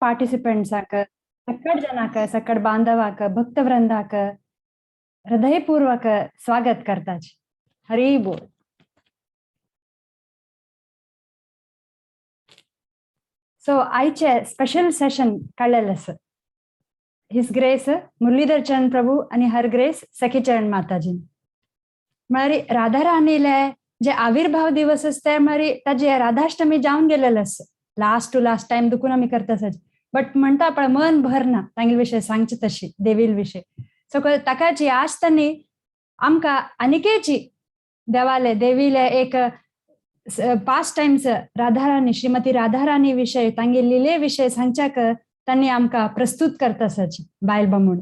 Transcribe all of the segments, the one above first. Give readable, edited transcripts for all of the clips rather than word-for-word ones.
पार्टिसिपेंट्साक, सक्कड जनाक, सक्कड बांधवाक, भक्तवृंदाक हृदयपूर्वक स्वागत करताच. हरी बोल. सो आयचे स्पेशल सेशन काडलेलें आसा his grace Muralidhar चरण प्रभू आणि हर ग्रेस सखीचरण माताजी. म्हळ्यार राधाराणीले जे आविर्भाव दिवस आसता, म्हळ्यार ताजे राधाष्टमी जावन गेलेले आसा. लास्ट टू लास्ट टायम दुखून आमी करता सज, बट म्हणटा पळय मन भरना तांगेले विशय सांगचे तशी देवील विशय. सो ताकाची आज तांणी आमकां आनिकेची देवाले देवीले एक पास्ट टायम्स राधाराणी, श्रीमती राधाराणी विशय, तांगे लिले विशय सांगच्याक तांणी आमकां प्रस्तुत करता सच बायल बामूण.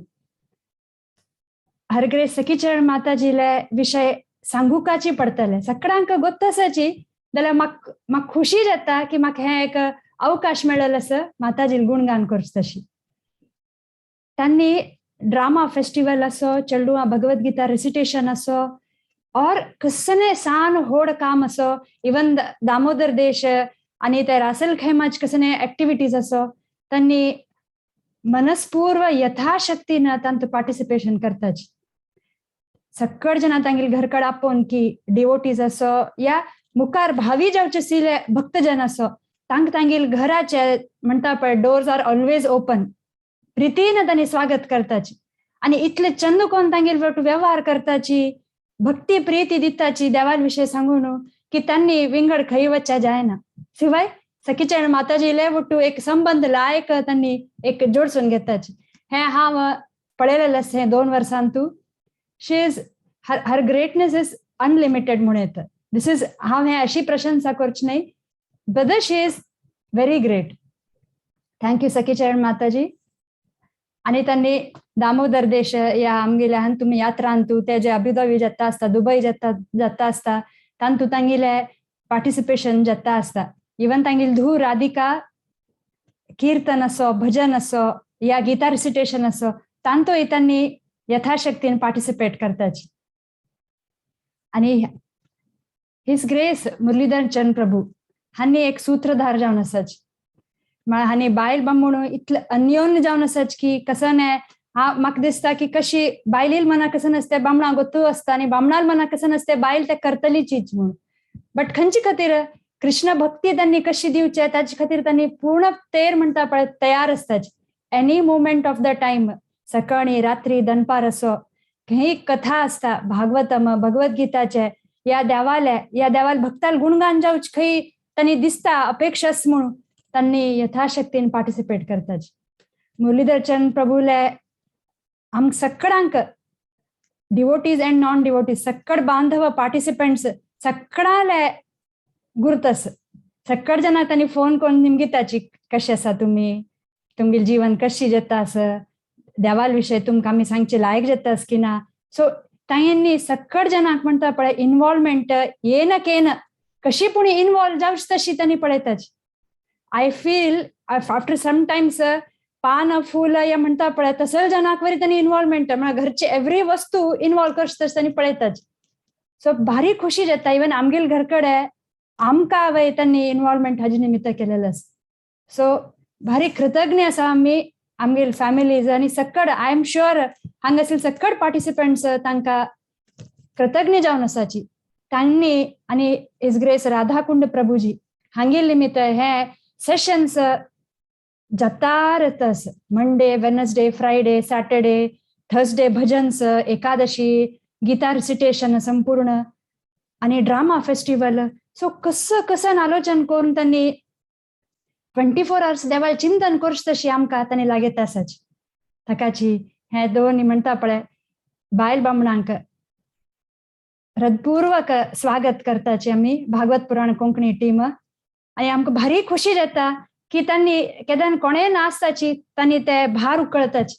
हरग्रे सखीचरण माताजीले विशय सांगुकाची पडतले, सगळ्यांक गोत्त आसाची, जाल्यार म्हाका म्हाका खुशी जाता की म्हाका हें एक अवकाश मेळ्ळेलो आसा माताजी गुणगान करचे तशी. तांणी ड्रामा फेस्टिवल असो, चेडवां भगवद्गीता रेसिटेशन असो, और कसने सान होड काम असो, इवन दामोदर देश आणि ते रासल खैमाच कसने ऍक्टिव्हिटीज असो, त्यांनी मनस्पूर्व यथाशक्तीनं तांतू पार्टिसिपेशन करताच. सक्कड जना तांगेले घरकड आपोवन की डिवोटीज असो या मुखार भावी जावचे सिले भक्तजन असो, तांक तांगेले घराचे म्हणटा पळय डोर्स आर ऑलवेज ओपन, प्रितीन तांणी स्वागत करताची आणि इतले चंद कोण तांगेले व्यवहार करताची, भक्ती प्रीती दिताची देवाल विषय सांगून की त्यांनी विंगड खंय वच्चा जायना. शिवाय सखीचरण माताजीले ಒಟ್ಟು एक संबंध लायक त्यांनी एक जोडसून घेताची. हे हांव पळयलेलें आसा हे 2 वर्सां तूं. She is her her greatness is unlimited म्हणून येता. This is हांव हे अशी प्रशंसा करची न्हय, but she is very great. Thank you Sakhicharan Mataji. आणि त्यांनी दामोदर देश या आमगेल्या हांगा तुमी यात्रा अंतू ते जे अबुधाबी जाता आसता, दुबय जाता जाता आसता, तांतू तांगेले पार्टिसिपेशन जाता आसता. इवन तांगेली धूव राधिका कीर्तन असो, भजन असो या गीता रिसिटेशन असो, तांतूय त्यांनी यथाशक्तीन पार्टिसिपेट करताची. आणि his grace Muralidhar Chand Prabhu हांणी एक सूत्रधार जावन आसाच. म्हळ्यार हांणी बायल बामण इतले अन्योन्य जावन आसाच की कसं न्हय, हा म्हाका दिसता की कशी बायलील मना कसं नसते बामणा गोतू आसता आनी बामणाल मना कसं नसते बायल ते करतलीचीच म्हणून. बट खंयचे खातीर कृष्ण भक्ती त्यांनी कशी दिवचे ताचे खातीर त्यांनी पूर्ण तेर म्हणटा पळय तयार आसताच. Any moment of the time, सकाळी रात्री दनपार असो खंय कथा आसता भागवतम भगवद्गीताचे या देवाले या देवाल भक्ताल गुणगान जावचे खंय त्यांनी दिसता अपेक्षा म्हणून त्यांनी यथाशक्तीन पार्टिसिपेट करताच. मुरलीधर चंद प्रभूले आमकां सगळ्यांक डिवोटीज अँड नॉन डिवोटीज सक्कड बांधव पार्टिसिपेंट्स सगळ्यांले गुर्त आसा. सक्कड जाणांक तांणी फोन करून निमगिताची कशे आसा तुमी, तुमगेलें जीवन कशी जाता आसा, देवाल विशय तुमकां आमी सांगचे लायक जाता आसा की ना. सो तांणी सक्कड जाणांक म्हणटा पळय इनवॉल्वमेंट येन केन कशी पूण इनवॉल्व जावची तशी तांणी पळयताच. I feel after sometimes पान फूल या म्हणटा पळय तसल जनाक वरी त्यांनी इन्वॉल्वमेंट म्हळ्यार घरची एवरी वस्तू इन्वॉल्व करची तशी त्यांनी पळयताच. सो भारी खुशी जाता. इवन आमगेले घरकडे आमकां वय त्यांनी इन्वॉल्वमेंट हाजे निमित्त केलेलें आसा. सो भारी कृतज्ञ आसा आमी आमगेले फॅमिलीज आनी सक्कड I am sure हांगासर सक्कड पार्टिसिपंट्स तांकां कृतज्ञ जावन आसाची. तांणी आनी his grace Radhakund Prabhuji हांगेले निमित्त हे सेशन्स जाता. Monday, Wednesday, Friday, Saturday, Thursday bhajans, Ekadashi, Gita recitation संपूर्ण आणि ड्रामा फेस्टिवल. सो कसं कसं आलोचन करून त्यांनी 24 आवर्स देवाल चिंतन करचे तशी आमकां तांणी लागीत आसाची. ताकाची हे दोन म्हणटा पळय बायल बामणांक हृदपूर्वक स्वागत करताची आमी भागवत पुराण कोंकणी टीम. आनी आमकां भारी खुशी जाता की त्यांनी केन्ना कोणेय नासताची तांणी ते भार उकळताची,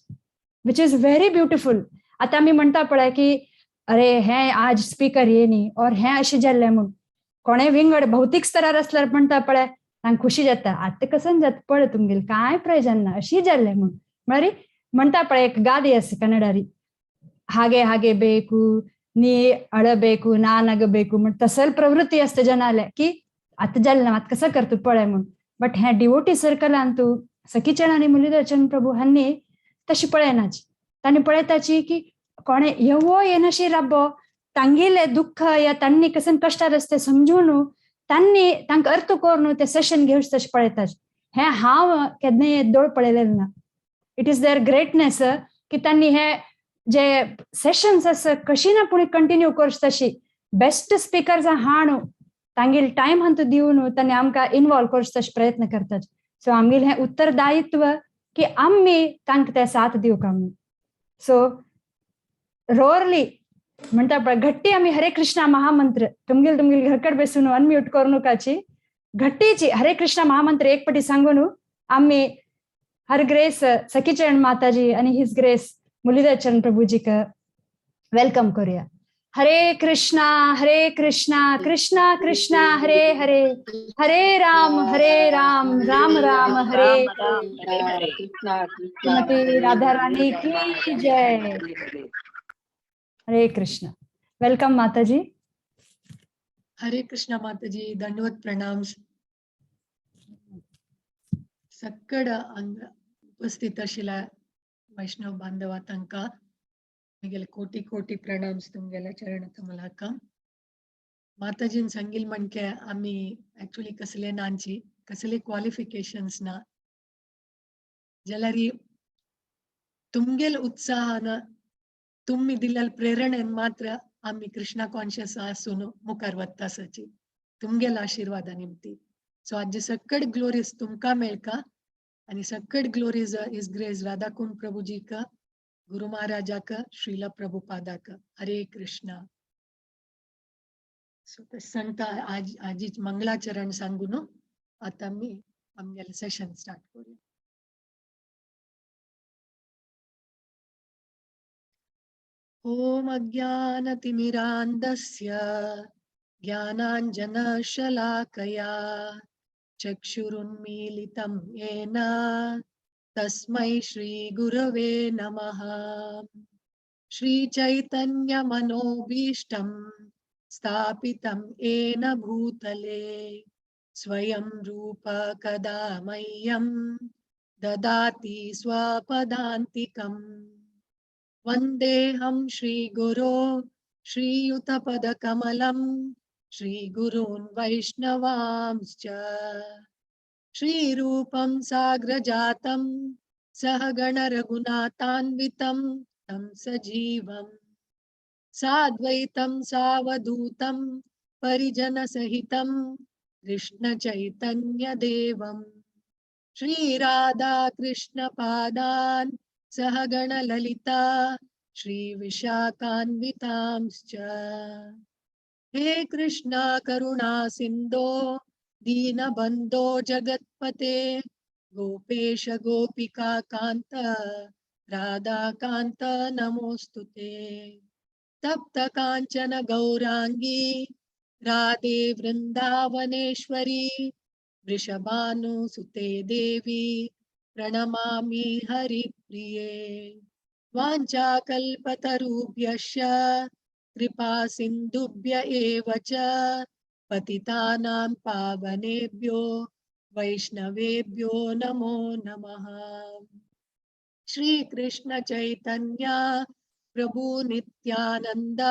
which is very beautiful. आतां आमी म्हणटा पळय की अरे हे आज स्पीकर ये न्ही और हें अशें जाल्लें म्हूण कोणेय विंगड भौतीक स्तरार आसल्यार म्हणटा पळय तांकां खुशी जाता. आतां कसं जाता पळय तुमगेलें कांय प्रयोजन ना अशी जाल्लें म्हूण. म्हळ्यार म्हणटा पळय एक गादी आसा कन्नडारी, हागे हागे बेकू नी अळबेकू ना नगबेकू म्हण तसल प्रवृत्ती आसता जनाले की आतां जालें ना आतां कसं करता पळय म्हूण. बट हें डिवोटी सर्कलान तूं सखीचरण आनी मुरलीधरचरण प्रभू हांणी तशी पळयनाची. तांणी पळयताची की कोणे येवो येनाशी राबो तांगेले दुःख या तांणी कसन कष्टार आसते समजून तांणी तांकां अर्थ करून ते सेशन घेवचे तशें पळयताची. हें हांव केन्नाय दोळ पळयलें ना. It is there greatness की तांणी हे जे सेशन्स आसा कशी ना पूण कंटिन्यू करचे तशी बेस्ट स्पिकर्स हाणू तांगेले टायम हांतू दिवन तांणी आमकां इनवॉल्व करचे तशे प्रयत्न करतात. सो आमगेलें हें उत्तरदायित्व की आमी तांकां ते साथ दिवंक आमी. सो रोरली म्हणटा पळय घट्टी आमी हरे कृष्णा महामंत्र तुमगेल तुमगेल घरकड बेसून अनम्यूट करूनकाची घट्टीची हरे कृष्णा महामंत्र एक पटी सांगून आमी हर ग्रेस सखीचरण माताजी आणि his grace Muralidharcharan प्रभुजीक welcome करूया. हरे कृष्णा कृष्णा कृष्णा हरे हरे, हरे राम राम राम हरे. श्रीमती राधा रानी की जय. हरे कृष्णा. Welcome माताजी. हरे कृष्णा माताजी, दंडवत प्रणाम. सक्कड अंग उपस्थित आशिल्ल्या वैष्णव बांधवा तांकां म्हगेले कोटी कोटी प्रणाम तुमगेल्या चरण कमलाक. माताजीन सांगिल म्हणके आमी एक्चुअली कसले नांची कसले क्वालिफिकेशन्स ना जाल्यार तुमगेल उत्साहान तुम्ही दिलेल प्रेरणेन मात्र आमी कृष्णा कॉन्शियस आसून मुखार वता आसाची तुमगेल आशिर्वादा निमती. सो आज सक्कड ग्लोरीज तुमकां मेळका आनी सक्कड glories is grace Radhakund प्रभुजीक, Guru महाराजाक, Srila प्रभुपादाक. Hare Krishna. So तशें सांगता आज आजीच मंगलाचरण सांगून आतां आमी आमगेलें सेशन स्टार्ट करूया. ओम अज्ञानतिमिरान्धस्य ज्ञानाञ्जनशलाकया चक्षुरुन्मीलितं येन तस्मै श्री गुरवे नमः. श्री चैतन्य मनोभीष्टं स्थापितं येन भूतले स्वयं रूप कदा मह्यं ददाति स्वपदान्तिकम्. वन्देऽहं श्री गुरो श्रीयुतपदकमलं श्रीगुरून् वैष्णवांश्च. श्रीरूपं साग्रजातं सहगणरघुनाथान्वितं तं सजीवं साद्वैतं सावधूतं परिजनसहितं कृष्णचैतन्यदेवं. श्रीराधाकृष्णपादान् सहगणललिता श्रीविशाखान्वितांश्च. हे कृष्णा करुणा सिन्धो दीनबन्धो जगत्पते गोपेश गोपिका कान्त राधाकान्त नमोस्तुते. तप्त कांचन गौरांगी राधे वृंदावनेश्वरी वृषभानुसुते देवी प्रणमामि हरिप्रिये. वाञ्छाकल्पतरुभ्यश्च कृपा सिन्धुभ्य एव च पतितानां पावनेभ्यो वैष्णवेभ्यो नमो नमः. श्री कृष्ण चैतन्य प्रभु नित्यानंद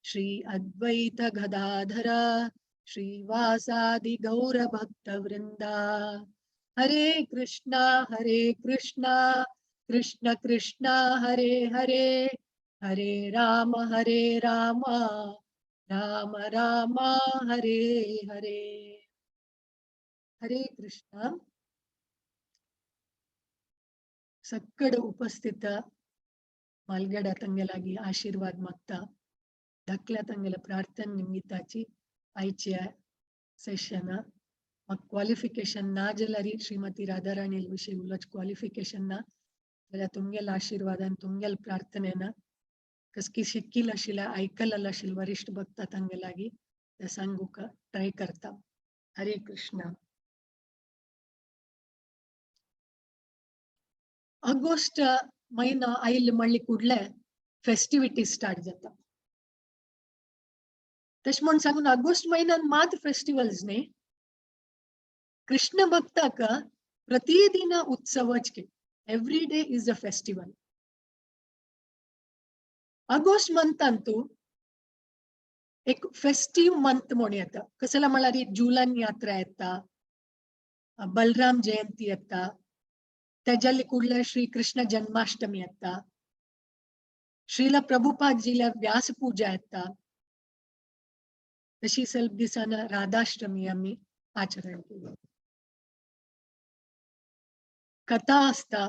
श्री अद्वैत गदाधर श्रीवासादि गौर भक्त वृंदा. हरे कृष्णा कृष्ण कृष्ण हरे हरे, हरे राम राम राम हरे हरे. हरे कृष्ण. सक्कड उपस्थित मालगड ತಂಗೆಲಾಗಿ ಆಶೀರ್ವಾದ ಮಾಗ್ತಾ ಧಕ್ಲ ತಂಗೆಲ ಪ್ರಾರ್ಥನೆ ನಿಮಿತ್ತಾಚಿ ಆಯ್ಚಿಯ ಸೆಷನ್ ಮಕ್ ಕ್ವಾಲಿಫಿಕೇಶನ್ ನಾ ಜಲರಿ ಶ್ರೀಮತಿ ರಾಧಾರಾಣಿ ವಿಷಯ ಉಲ್ಲೋಚ್ ಕ್ವಾಲಿಫಿಕೇಶನ್ ನ तुमगेल आशीर्वादान तुमगेल प्रार्थनेन कसकी शिक्कील आशिल्ल्या आयकल आशिल्ल्या वरिष्ठ भक्ता तांगे लागी ते सांगूक ट्राय करता. हरे कृष्ण. ऑगस्ट म्हयनो आयिल्ले म्हणले कुडले फेस्टिविटी स्टार्ट जाता. तशें म्हूण सांगून ऑगस्ट म्हयन्यान मात फेस्टिवल्स न्ही, कृष्ण भक्ताक प्रतिदिन उत्सवच की, every day is a festival. August मंथांतू एक फेस्टिव्ह मंथ म्हणून येता. कसला म्हळ्यार जुलन यात्रा येता, बलराम जयंती येता, तेज्या कुडल्या श्री कृष्ण जन्माष्टमी येता, श्रीला प्रभुपादजीला व्यास पूजा येता. तशी सेल्फ दिसान राधाष्टमी आमी आचरण केली. कथा आसता,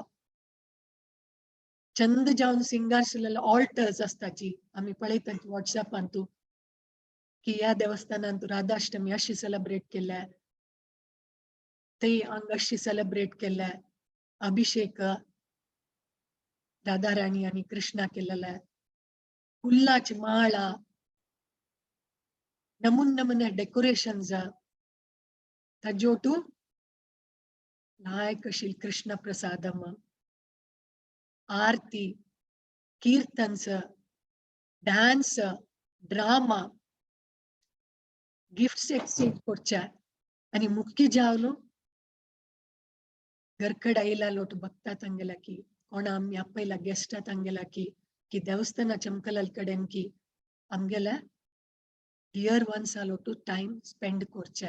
चंद जावन सिंगार शिल्लेले ऑल्टर्स आसताची आमी पळयतात वॉट्सॅपांतू की ह्या देवस्थानांत राधाष्टमी अशी सेलिब्रेट केल्या, ते हांगा अशी सेलिब्रेट केल्या, अभिषेक राधाराणी आणि कृष्णा केलेला, फुलाची माळा, नमून नमुने डेकोरेशन्स, ताजोटू नायक श्री कृष्ण प्रसादम, आरती, कीर्तन्स, डान्स, ड्रामा, गिफ्ट्स एक्सचेंज करच्या आणि मुख्य जावन घरकड आयला लोट भक्ता तांगेला की कोण आमी आपयला गेस्टा तांगेला की की देवस्थाना चमकलल कडेन की आमगेल्या डियर वन्स आलोटू टायम स्पेंड करचे.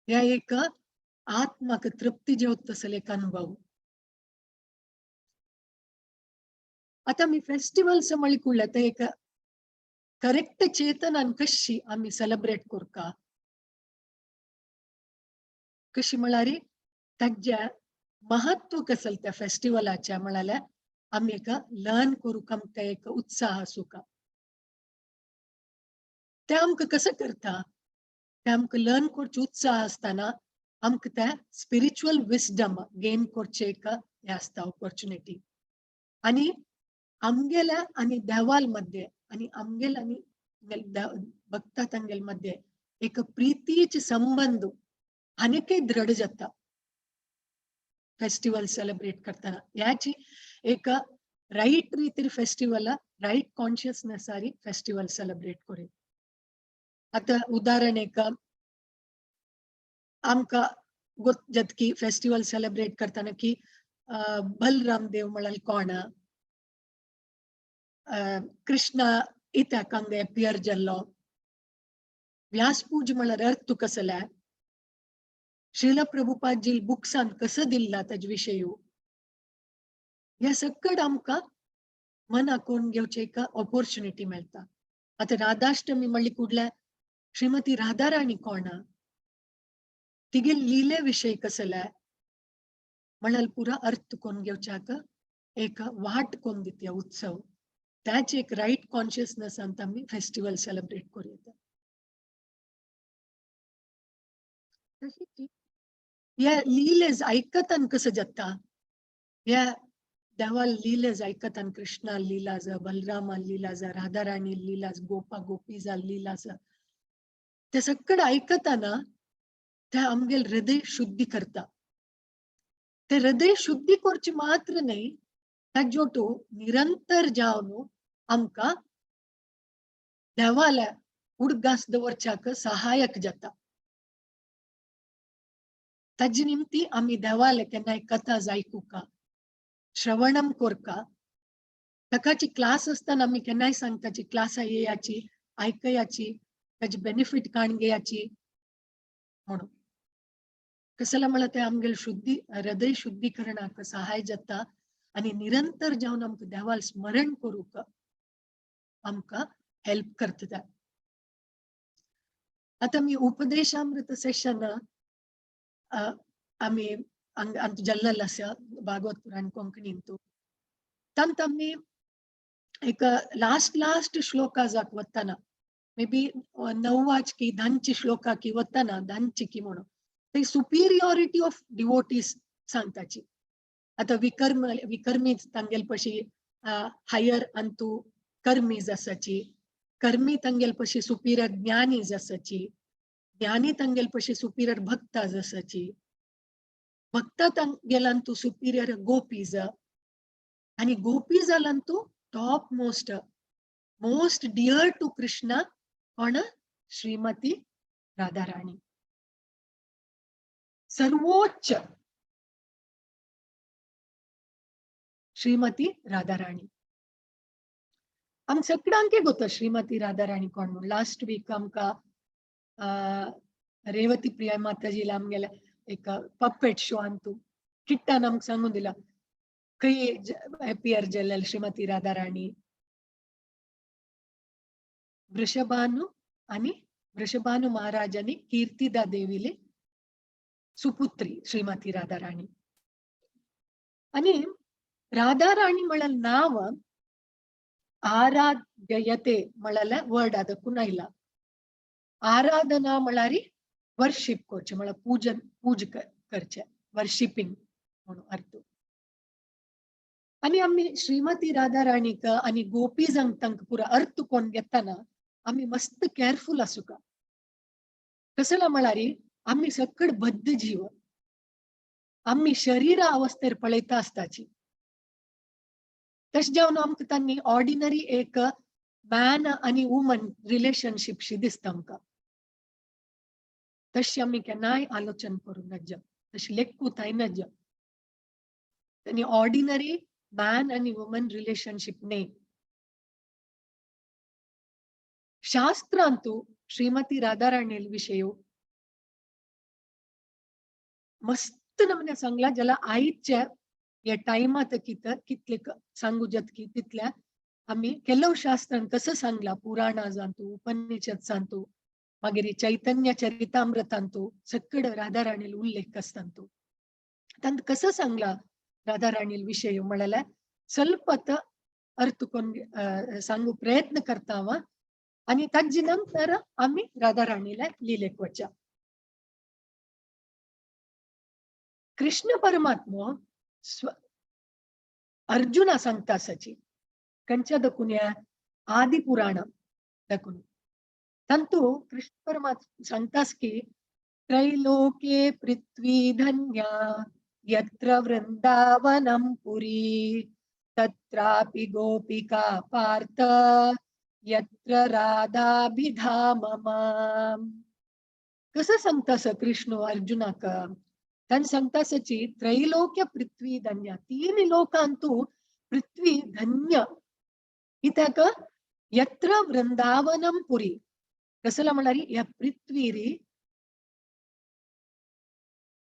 ह्या एक आत्माक तृप्ती जेवत तसले एक अनुभव. आता मी फेस्टिवल्स म्हळी कुडल्या ते एक करेक्ट चेतनान कशी आमी सेलिब्रेट करका, कशी म्हळ्यार ताज्या महत्व कसल त्या फेस्टिवलाच्या म्हळ्यार आमी एक लर्न करूंक आमकां एक उत्साह आसूका. ते आमकां कसं करता, ते आमकां लर्न करचे उत्साह आसतना आमकां त्या स्पिरिच्युअल विस्डम गेन करचे एक हें आसता ऑपॉर्च्युनिटी. आनी आमगेल्या आनी देवाल मध्ये आनी आमगेल आनी भक्ता तांगेल मध्ये एक प्रितीचे संबंध आनीकय दृढ जाता फेस्टिवल सेलिब्रेट करतना. ह्याची एक रायट रितीर फेस्टिवल, रायट कॉन्शियसनेस आरी फेस्टिवल सेलिब्रेट करी. आता उदाहरण एक आमकां जाता की फेस्टिवल सेलिब्रेट करतना की बलराम देव म्हळ्यार कोण, कृष्ण इत्याक हांगा एपियर जाल्लो, व्यासपूज म्हळ्यार अर्थ कसल्या, श्रील प्रभुपादजी बुक्सान कसं दिल्ला ताजे विशय, ह्या सकड आमकां मना कोण घेवचे एक ऑपॉर्च्युनिटी मेळटा. आतां राधाष्टमी म्हणली कुडल्या श्रीमती राधाराणी कोण, तिगे लिले विशय कसल्या म्हळ्यार पुरा अर्थ कोण घेवच्याक एक वाट कोण दिता उत्सव. त्याच एक रायट कॉन्शियसनेस आमी फेस्टिवल सेलिब्रेट करूं. ह्या लिलेज आयकतान कसं जाता, ह्या देवा लिलेज आयकतान कृष्णा लिला जा, बलरामा लिला जा, राधाराणी लिला, गोपा गोपीजा लिला जा, ते सगळं आयकताना त्या आमगेल हृदय शुद्धी करता. ते हृदय शुद्धी करची मात्र न्हय, ताजोटू निरंतर जावन आमकां देवाल्या उडगास दवरच्याक सहायक जाता. ताजे निमती आमी देवाले केन्नाय कथा आयकुका, श्रवणम कोरका. ताकाची क्लास आसतना आमी केन्नाय सांगताची क्लासा येयाची, आयकयाची, ताची बेनिफीट काण घेयाची म्हणून. कसला म्हळ्यार ते आमगेल शुद्धी हृदय शुद्धीकरणाक सहाय जाता आनी निरंतर जावन आमकां देवाल स्मरण करूंक आमकां हेल्प करता. आतां आमी उपदेशामृत सेशन आमी आमचो जल्लल आसा भागवत पुराण कोंकणींतू, तांत आमी एक लास्ट लास्ट श्लोकाक वतना मे बी 9 की 10 श्लोकाकी वतना 10 की म्हणून ते सुपिरियॉरिटी ऑफ डिवोटीज सांगताची. आतां विकर्मी तांगेल पशी हायर अंतू कर्मीज आसाची, कर्मी तांगेल पशी सुपिरियर ज्ञानीज आसाची, ज्ञानी तांगेल पशी सुपिरियर भक्ताज आसाची, भक्ता तांगेलांतू सुपिरियर गोपीज, आनी गोपीजालांतू top most most dear to Krishna कोण, श्रीमती राधाराणी. सर्वोच्च श्रीमती राधाराणी. आम सगळ्यांके गोत श्रीमती राधाराणी कोण म्हणून. लास्ट वीक आमकां रेवती प्रिया माताजीला आमगेल्या एक पप्पेट शो अंतू किट्टान आमकां सांगून दिला खंय एपियर जाल्ले श्रीमती राधाराणी. वृषभानु आणि वृषभानु महाराजांनी कीर्तिदा देवीले सुपुत्री श्रीमती राधाराणी. आणि राधाराणी म्हळ्यार नाव आराध्ययते म्हळ्यार वर्ड ಅದಕ್ಕೂ ಇಲ್ಲ. आराधना म्हळ्यार वर्शिप करचें, म्हळ्यार पूजन पूज करचें, वर्शिपिंग म्हणून अर्थ. आनी आमी श्रीमती राधाराणीक आनी गोपीजांक तांकां पुरा अर्थ कोण घेतना आमी मस्त केअरफुल आसूका. कसला म्हळ्यार आमी सकड बद्ध जीव, आमी शरीरा अवस्थेर पळयता आसताची. तशें जावन आमकां तांणी ऑर्डिनरी एक मॅन आनी वुमन रिलेशनशीप शी दिसता आमकां. तशें आमी केन्नाय आलोचन करूं नज, तशें लेखू थंय नज. तांणी ऑर्डिनरी मॅन आनी वुमन रिलेशनशीप न्ही. शास्त्रांतू श्रीमती राधाराणी विषय मस्त नमने सांगला ज्याला आईच्या या टायमात कित कितले सांगू जतकी तितल्या आमी ಕೆಲವು शास्त्रान कसं सांगला, पुराणा जांतू, उपनिषद सांगतो, मागीर चैतन्य चरितामृतांतू सकड राधाराणील उल्लेख आसतांतू. तांत कसं सांगला राधाराणील विषय म्हळ्यार ಸ್ವಲ್ಪ अर्थ कोण सांगू प्रयत्न करता आणि ताजे नंतर आम्ही राधाराणीला लिलेक वचा. कृष्ण परमात्मा अर्जुना सांगता आसाची कंच्या दकुन्या आदि पुराण दकुन तंतु कृष्ण परमात्मा सांगतास की त्रैलोके पृथ्वी धन्या यत्र वृंदावनम पुरी तत्रापि गोपिका पार्थ यत्र राधाभिधामम. कसं सांगतास कृष्ण अर्जुनाक? तान सांगतासची त्रैलोक्य पृथ्वी धन्य, तीन लोकांतू पृथ्वी धन्य कित्याक यत्र वृंदावनम पुरी. कसला म्हळ्यार ह्या पृथ्वीरी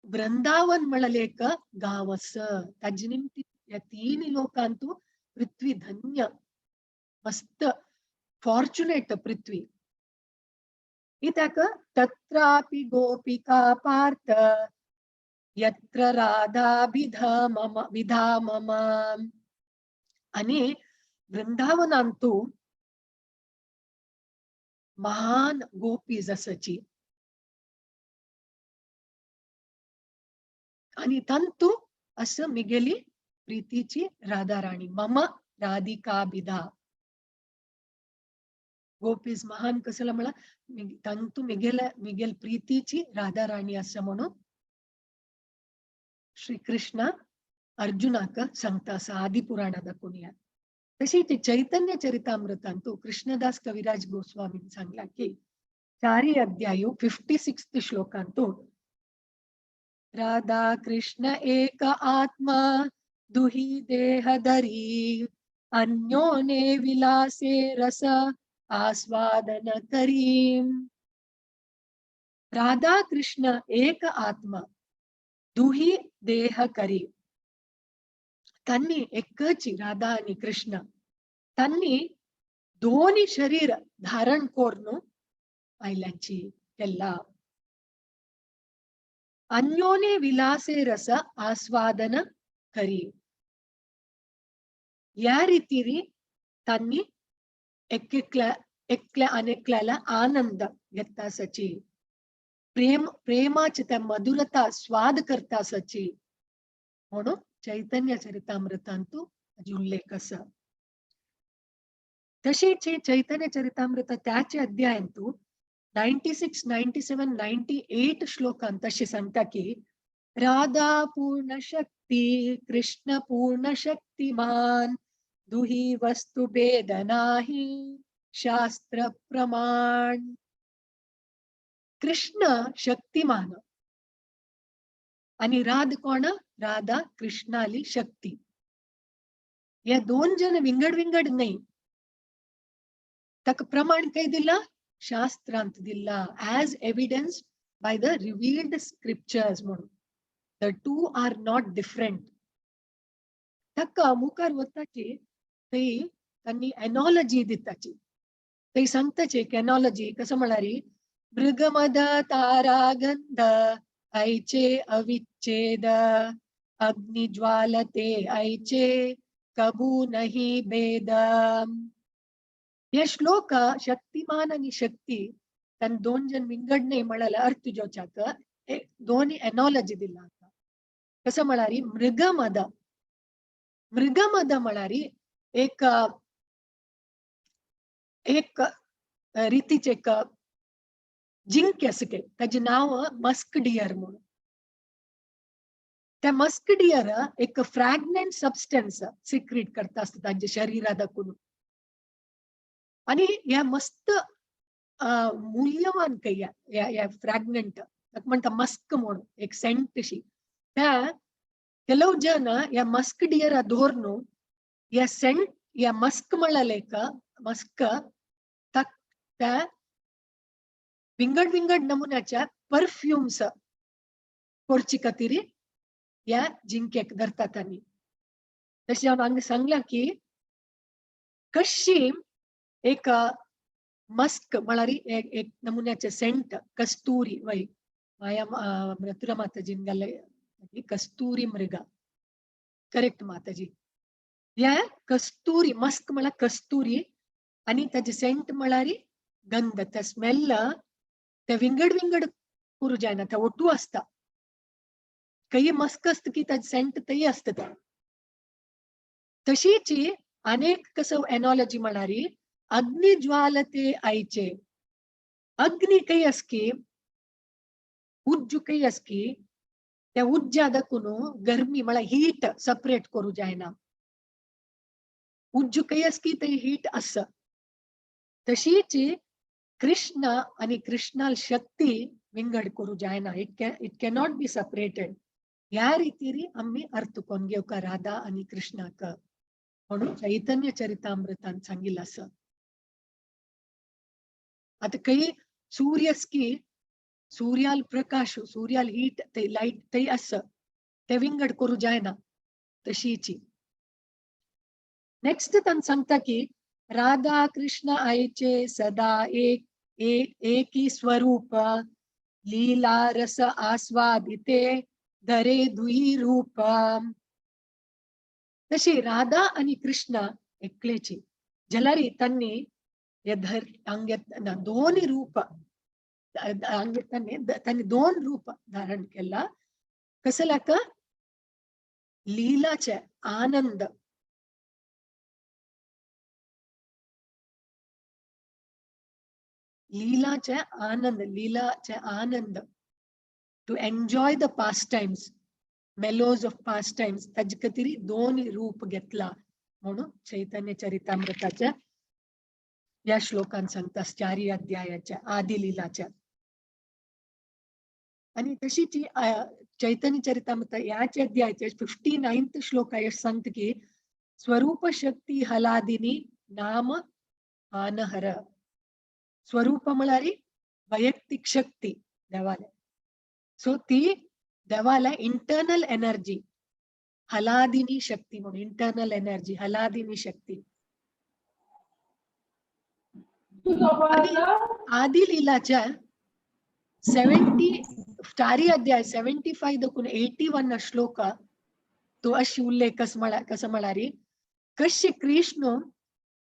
वृंदावन म्हळ्यार एक गांव आसा, ताजे निमती ह्या तीन लोकांतू पृथ्वी धन्य, मस्त फॉर्च्युनेट पृथ्वी. कित्याक तत्रापि गोपिका पार्थ यत्र राधाभिधामम विधामम. आणि वृंदावनांतू महान गोपीज आसाची आणि तंतू असं मिगेली प्रीतीची राधाराणी मम राधिकाभिधा. गोपीज महान कसला म्हणा तंतू मिगेल मिगेल प्रीतीची राधाराणी असं म्हणून श्रीकृष्ण अर्जुनाक सांगता असं आदि पुराणा दाखवून. तशी चैतन्य चरितामृतांतू कृष्णदास कविराज गोस्वामी सांगला की 4 अध्याय 56 श्लोकांतू राधा कृष्ण एक आत्मा दुही देह धरी अन्योने विलासे रस आस्वादन करीम. राधा कृष्ण एक आत्मा दुही देह करी. त्यांनी एकची राधा आणि कृष्ण त्यांनी दोन्ही शरीर धारण करून आयल्यांची केला. अन्योने विलासे रस आस्वादन करी. या रीतीने त्यांनी एकल्या एकल्या अनेकल्याला आनंद घेतासाची, प्रेम प्रेमाची त्या मधुरता स्वाद करतासाची म्हणून चैतन्य चरितामृतांतू उल्लेख असा. तशीच चैतन्य चरितामृत त्याचे अध्यायांतू 96, 97, 98 श्लोकांत तशी सांगता की राधा पूर्ण शक्ती कृष्ण पूर्ण शक्तिमान दुही वस्तु भेद नाही शास्त्र प्रमाण. कृष्ण शक्तिमान आणि राध कोण? राधा कृष्णाली शक्ती. या दोन जण विंगड विंगड नाही. ताका प्रमाण काय दिला? शास्त्रांत दिला, as evidence by the revealed scriptures म्हणून. The two are not different. ताका मुखार वताची थंय तांणी एनॉलॉजी दिताची. थंय सांगताची एक एनॉलॉजी कसं म्हळ्यार मृगमद तारागंध ऐचे अविच्छेद अग्निज्वालते ऐचे कबू नाही भेद. हे श्लोक शक्तिमान आणि शक्ती तांणी दोन जण विंगड नाही म्हळ्यार अर्थ घेवच्याक दोन एनॉलॉजी दिला. कसं म्हळ्यार मृगमद, मृगमद म्हळ्यार एक एक रितीचे एक जिंके आसा ताजें नांव मस्क डियर म्हणून. त्या मस्क डियर एक फ्रॅग्नंट सबस्टन्स सिक्रीट करता आसता तांच्या शरीरा दाखून. आणि ह्या मस्त मूल्यवान काही ह्या फ्रॅग्नंट ताका म्हणटा मस्क म्हणून एक सेंट शी. त्या ಕೆಲವು ಜನ ह्या मस्क डियरा दवरून ह्या सेंट ह्या मस्क म्हळ्यार एक मस्क त्या विंगड विंगड नमुन्याच्या परफ्युम्स करचे खातीर ह्या जिंकेक धरतात. आनी तशें हांव हांगा सांगलां की कशी एक मस्क म्हळ्यार एक नमुन्याचे सेंट कस्तुरी वय माया मथुरा माताजीन घाल्ले कस्तुरी मृग, करेक्ट माताजी. ह्या कस्तुरी मस्क म्हळ्यार कस्तुरी आनी ताजे सेंट म्हळ्यार गंध. त्या स्मेल ते विंगड विंगड करूं जायना, ते ओटू आसता. काही मस्क आसता की ताजे सेंट थंय आसता. तशीच अनेक कसं एनॉलॉजी म्हळ्यार अग्निज्वालते आयचे. अग्नी खंय आसकी, उज्जू खंय आसकी, त्या उज्जा दाखून गरमी म्हळ्यार हीट सेपरेट करूं जायना. उज्जू खंय आसकी थंय हीट आसा. तशीच कृष्ण आणि कृष्णाल शक्ती विंगड करूं जायना. It cannot be separated. ह्या रितीरी आमी अर्थ कोन घेवका राधा आनी कृष्णाक म्हणून चैतन्य चरितामृतान सांगिल्लें आसा. आतां खंय सूर्यस्की सूर्याल प्रकाश सूर्याल हीट थंय लायट थंय आसा, ते विंगड करूं जायना. तशीची नेक्स्ट तांकां सांगता की राधा कृष्ण आयचे सदा एक एकी स्वरूप लीला रस आस्वादिते धरे दुई रूप. तशी राधा आणि कृष्ण एकलेची जाल्यार तांणी हे धर हांगे दोन रूप हांगे तांणी दोन रूप धारण केला. कसल्याक? लीलाचे आनंद. लीलाचे आनंद, लीलाचे आनंद, to enjoy the pastimes, mellows of pastimes, ताजे खातीर दोन रूप घेतला म्हणून चैतन्य चरितामृताच्या या श्लोकान सांगता, चारी अध्यायाच्या आदी लीलाच्या. आणि तशीच चैतन्य चरितामृत याच अध्यायाच्या 59th श्लोक सांगता की स्वरूप शक्ती हलादिनी नाम आनहर. स्वरूप म्हळ्यार वैयक्तिक शक्ती देवाले. सो ती देवाला इंटरनल एनर्जी हलादिनी शक्ती म्हणून, इंटरनल एनर्जी हलादिनी शक्ती. आदी लीलाच्या 74 अध्याय 75 देखून 81 श्लोक तो अशी उल्लेख कसं म्हळ्यार कशी कृष्ण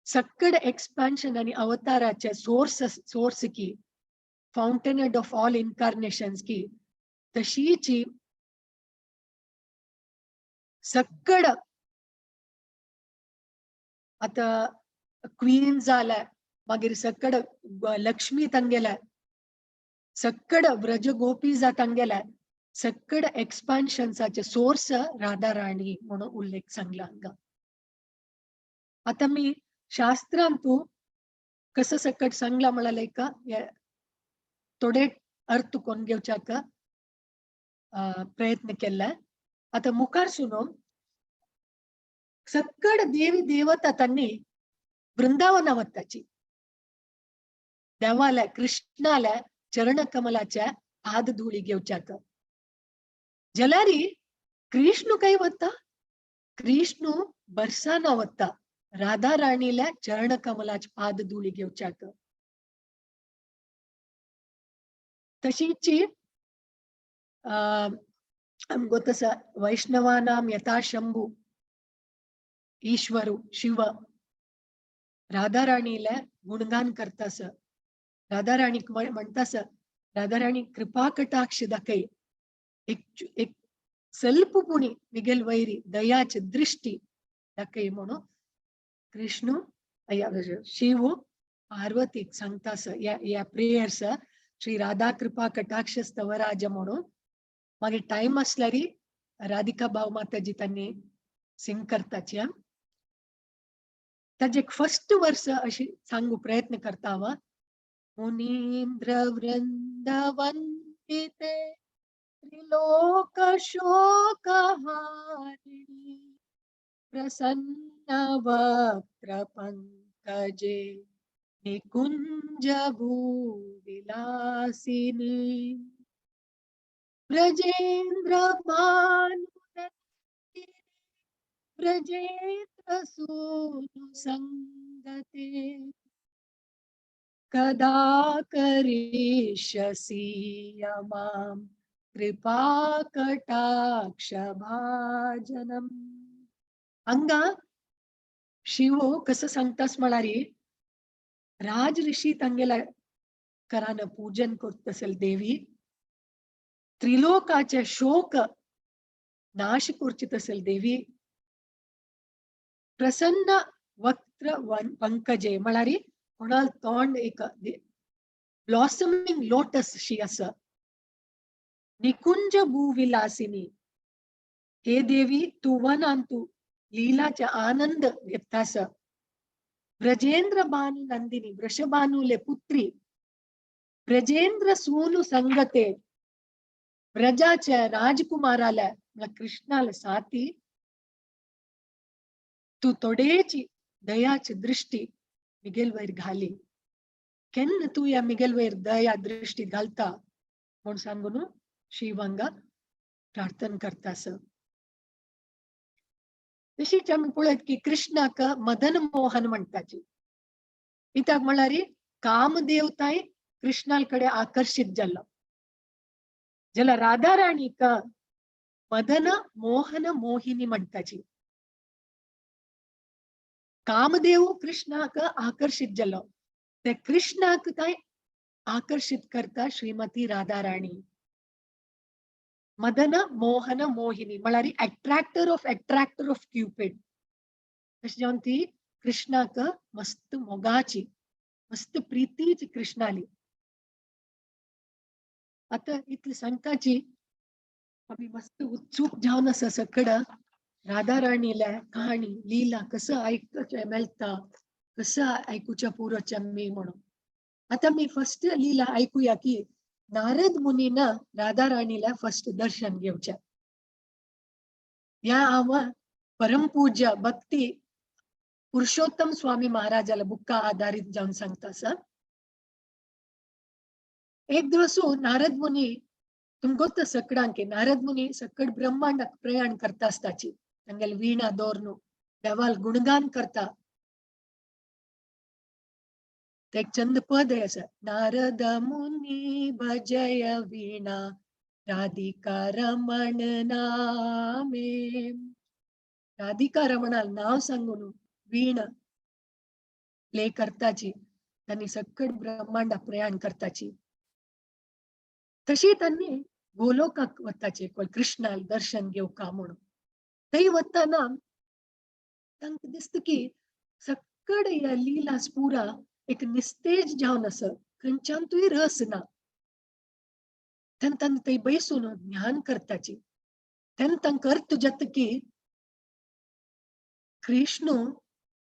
सक्कड एक्सपान्शन आणि अवताराचे सोर्स सोर्स की फाउंटेन ऑफ ऑल इन्कार्नेशन्स की तशीची सक्कड आता क्वीन जाल्या, मागीर सक्कड लक्ष्मी तांगेल्या, सक्कड व्रज गोपी जा तांगेल्या, सक्कड एक्सपान्शन्साचे सोर्स राधा राणी म्हणून उल्लेख सांगला हांगा. आता मी शास्त्रांत तू कसं सकट सांगला म्हळ्यार का थोडे अर्थ कोण घेवच्याक प्रयत्न केल्ले. आतां मुखार सुनो सक्कड देवी देवता तांणी वृंदावना वताची देवाल्या कृष्णाल्या चरण कमलाच्या पाद धुळी घेवच्याक. जलारी कृष्ण काय वता, कृष्ण बरसाना वता राधा राणीला चरण कमलाच्या पाद धुळी घेवच्याक. तशीची गोतस वैष्णवानाम यथा शंभू ईश्वरू शिव राधा राणीला गुणगान करतास, राधा राणी म्हणतास राधा राणी कृपा कटाक्ष दाखय, एक एक ಸ್ವಲ್ಪ पुणी मिगेल वैरी दयाचे दृष्टी दाखय म्हणून कृष्ण शिव पार्वतीक सांगतास या प्रेयर्स श्री राधा कृपा कटाक्ष स्तवराज म्हणून. मागीर टायम आसल्यारी राधिका भाव माताजी तांणी सिंग करताची. ताजे फर्स्ट वर्स अशी सांगू प्रयत्न करता हांव. मुनींद्र वृंदवंदिते त्रिलोक शोकहारिणी प्रसन्न वक्त्र पंकजे निकुंज भूविलासिनी ब्रजेंद्र भानुनंदिनी ब्रजेंद्र सूनु संगते कदा करिष्यसि मां कृपा कटाक्ष भाजनम. अंगा शिव कसं सांगतास म्हणारी राज ऋषी तांगेला करान पूजन करत असेल देवी, त्रिलोकाचे शोक नाश करचित असेल देवी, प्रसन्न वक्त्र पंकजे म्हणारी कोणाल तोंड एक ब्लॉसमिंग लोटस शी असं, निकुंज भूविलासिनी हे देवी तू वनान तू लीलाचे आनंद घेतास, ब्रजेंद्र भानु नंदिनी वृषभानुले पुत्री ब्रजेंद्र सूनु संगते ब्रजाच्या राजकुमाराला कृष्णाला साथी तू तोडेची दयाची दृष्टी मिगेल वयर घाली. केन्ना तू या मिगेल वयर दया दृष्टी घालता म्हूण सांगून शिवांगा प्रार्थना करतास. तशीच आमी पळयत की कृष्णाक मदन मोहन म्हणटाची. कित्याक म्हळ्यार कामदेवताय कृष्णा कडेन आकर्शीत जाल्लो, जाल्यार राधा राणीक मदन मोहन मोहिनी म्हणटाची. कामदेव कृष्णाक आकर्शीत जाल्लो, ते कृष्णाक काय आकर्शीत करता श्रीमती राधा राणी. मदन मोहन मोहिनी म्हळ्यार अट्रॅक्टर ऑफ क्युपिड. तशें जावन ती कृष्णाक मस्त मोगाची मस्त प्रितीची कृष्णाली. आतां इतली सांगताची आमी मस्त उत्सूक जावन आसा सकड राधा राणील्या कहाणी लीला कसं आयकुचें मेळटा कसं आयकुच्या पुरोचें आमी म्हणून. आतां आमी फर्स्ट लीला आयकुया की नारद मुनीन राधा राणीला फर्स्ट दर्शन घेवचें. ह्या हांव परमपूज्य भक्ती पुरुषोत्तम स्वामी महाराजाला बुक्का आधारित जावन सांगता सर. एक दिवस नारद मुनी तुमकां सकडांक नारद मुनी सकड ब्रह्मांडाक प्रयाण करता आसताची, तांगेले वीणा दवरून देवाल गुणगान करता. ते एक चंद पद आसा, नारद मुनी भजय वीणा राधिका रमण नामे. राधिका रमणाल नाव सांगून वीण प्ले करताची, त्यांनी सकड ब्रह्मांडा प्रयाण करताची. तशी त्यांनी गोलोकाक वताचे कृष्णाल दर्शन घेवका म्हणून. थंय वतना तांकां दिसता की सकड ह्या लीला पुरा एक निस्तेज जावन आसा, खंयच्यानूय रस ना. तेन्ना तांकां थंय बैसून ज्ञान करताची. तेन्ना तांकां अर्थ जाता की कृष्ण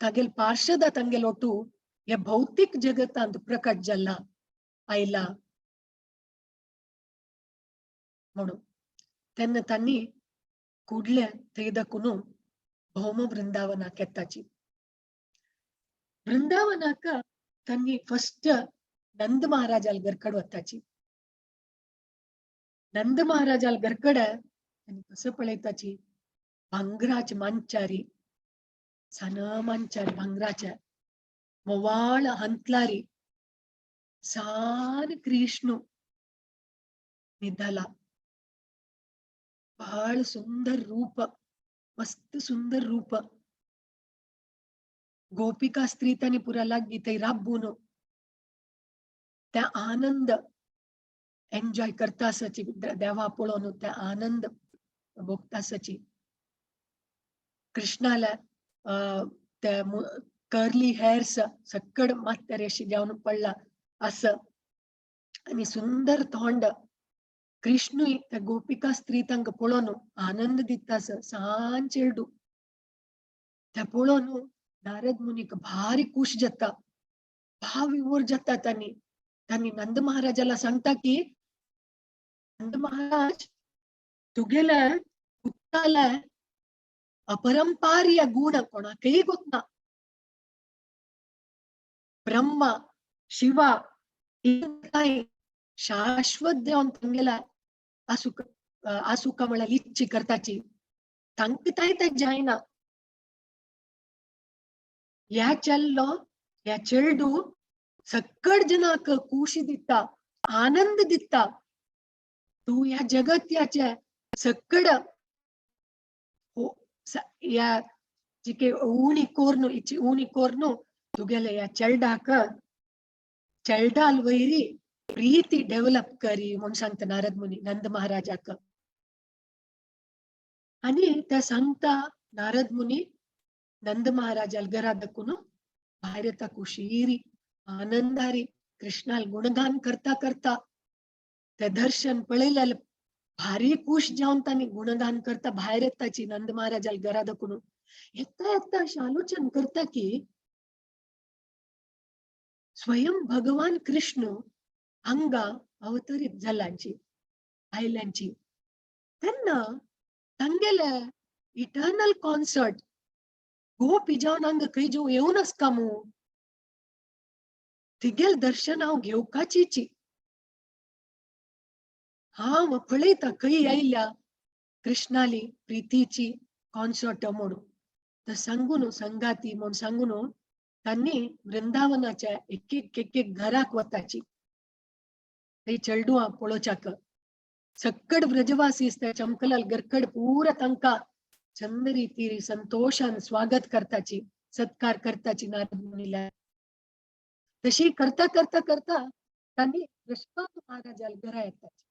तागेल पार्षदा तांगेल ओटू हे भौतीक जगतांत प्रकट जाला आयला म्हणून. तेन्ना तांणी कुडले थंय दाखून भौम वृंदावनाक येताची. वृंदावनाक तांणी फस्ट नंद महाराजाल घरकड वताची. नंद महाराजाल घरकड तांणी कसं पळयताची, भांगराचे मांचारी, सान मांचारी भांगराचे मोवाळ हंतलारी सान कृष्णू निदला, बहळ सुंदर रूप, मस्त सुंदर रूप. गोपिका स्त्री तांणी पुरा लागी थंय राबून त्या आनंद एन्जॉय करता आसाची, देवा पळोवन त्या आनंद भोगता आसाची. कृष्णाला त्या कर्ली हेअर्स सक्कड मात्तर अशी जावन पडला असं आनी सुंदर तोंड. कृष्णूय त्या गोपिका स्त्री तांकां पळोवन आनंद दिता आसा, सान चेडू. त्या पळोवन नारद मुनीक भारी खुश जाता, भाव विभोर जाता. तांणी तांणी नंद महाराजाला सांगता की नंद महाराज तुगेले पुताले अपरंपार या गुण कोणाकय गोतना. ब्रह्मा शिवा शाश्वत देवन तांगेला आसुक आसुका म्हळ्यार इच्छी करताची, तांकां ताय तें जायना. ह्या चेल्लो ह्या चेडू सक्कड जनाक खुशी दिता, आनंद दिता. तूं ह्या जगत्याचे सक्कड ह्या जिके उणी कोर्नु इची उणी कोर्नु तुगेले ह्या चेल्डाक चेल्डाल वैरी प्रीती डेव्हलप करी म्हूण सांगता नारद मुनी नंद महाराजाक. आनी ते सांगता नारद मुनी नंद महाराजाल घरा दाखून भायर येता कुशीरी आनंदारी कृष्णाल गुणगान करता करता. ते दर्शन पळयल्यार भारी खुश जावन तांणी गुणगान करता भायर येताची नंद महाराजाल घरा दाखून. येता येता अशें आलोचन करता की स्वयं भगवान कृष्ण हांगा अवतरीत जाल्यांची आयल्यांची. तेन्ना तांगेले इटर्नल कॉन्सर्ट गोपी जावन हांगा खंय जेव येवन आसका मू, तिगेल दर्शन हांव घेवकाचीची. हांव पळयता खंय आयल्या कृष्णाली प्रितीची कॉन्सर्ट म्हणून. तर सांगून संगाती म्हूण सांगून तांणी वृंदावनाच्या एक एक एक एक घराक वताची थंय चेडवां पळोवच्याक. सक्कड व्रजवासी त्या चमकलाल गरकड पुरा तांकां चंद रितीरी संतोषान स्वागत करताची, सत्कार करताची नारद मुनीला. तशी करता करता करता तांणी वृषभानु महाराजाल घरा येताची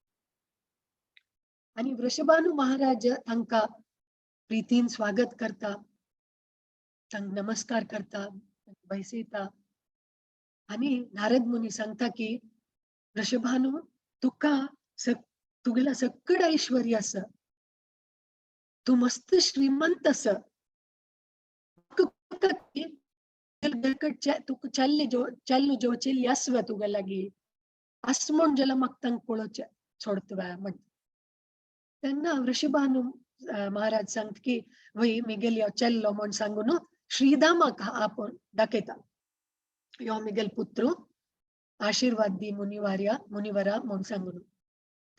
आनी वृषभानु महाराज तांकां प्रितीन स्वागत करता, तांकां नमस्कार करता, बैसयता. आनी नारद मुनी सांगता की वृषभानु तुका तुगेला सक्कड ऐश्वर्य आसा, तूं मस्त श्रीमंत आसा, तुका चल्ले चल्लू जेवचेली आसवा तुगे लागीं आस म्हूण जाल्यार म्हाका तांकां पळोवचें सोडतवा म्हणटा. तेन्ना वृषभानु महाराज सांगता की वय मिगेल यो चेल्लो म्हूण सांगून श्रीदामाक आपोवन दाखयता, यो मिगेल पुत्र आशिर्वाद दी मुनिवार्या मुनिवरा म्हूण सांगून.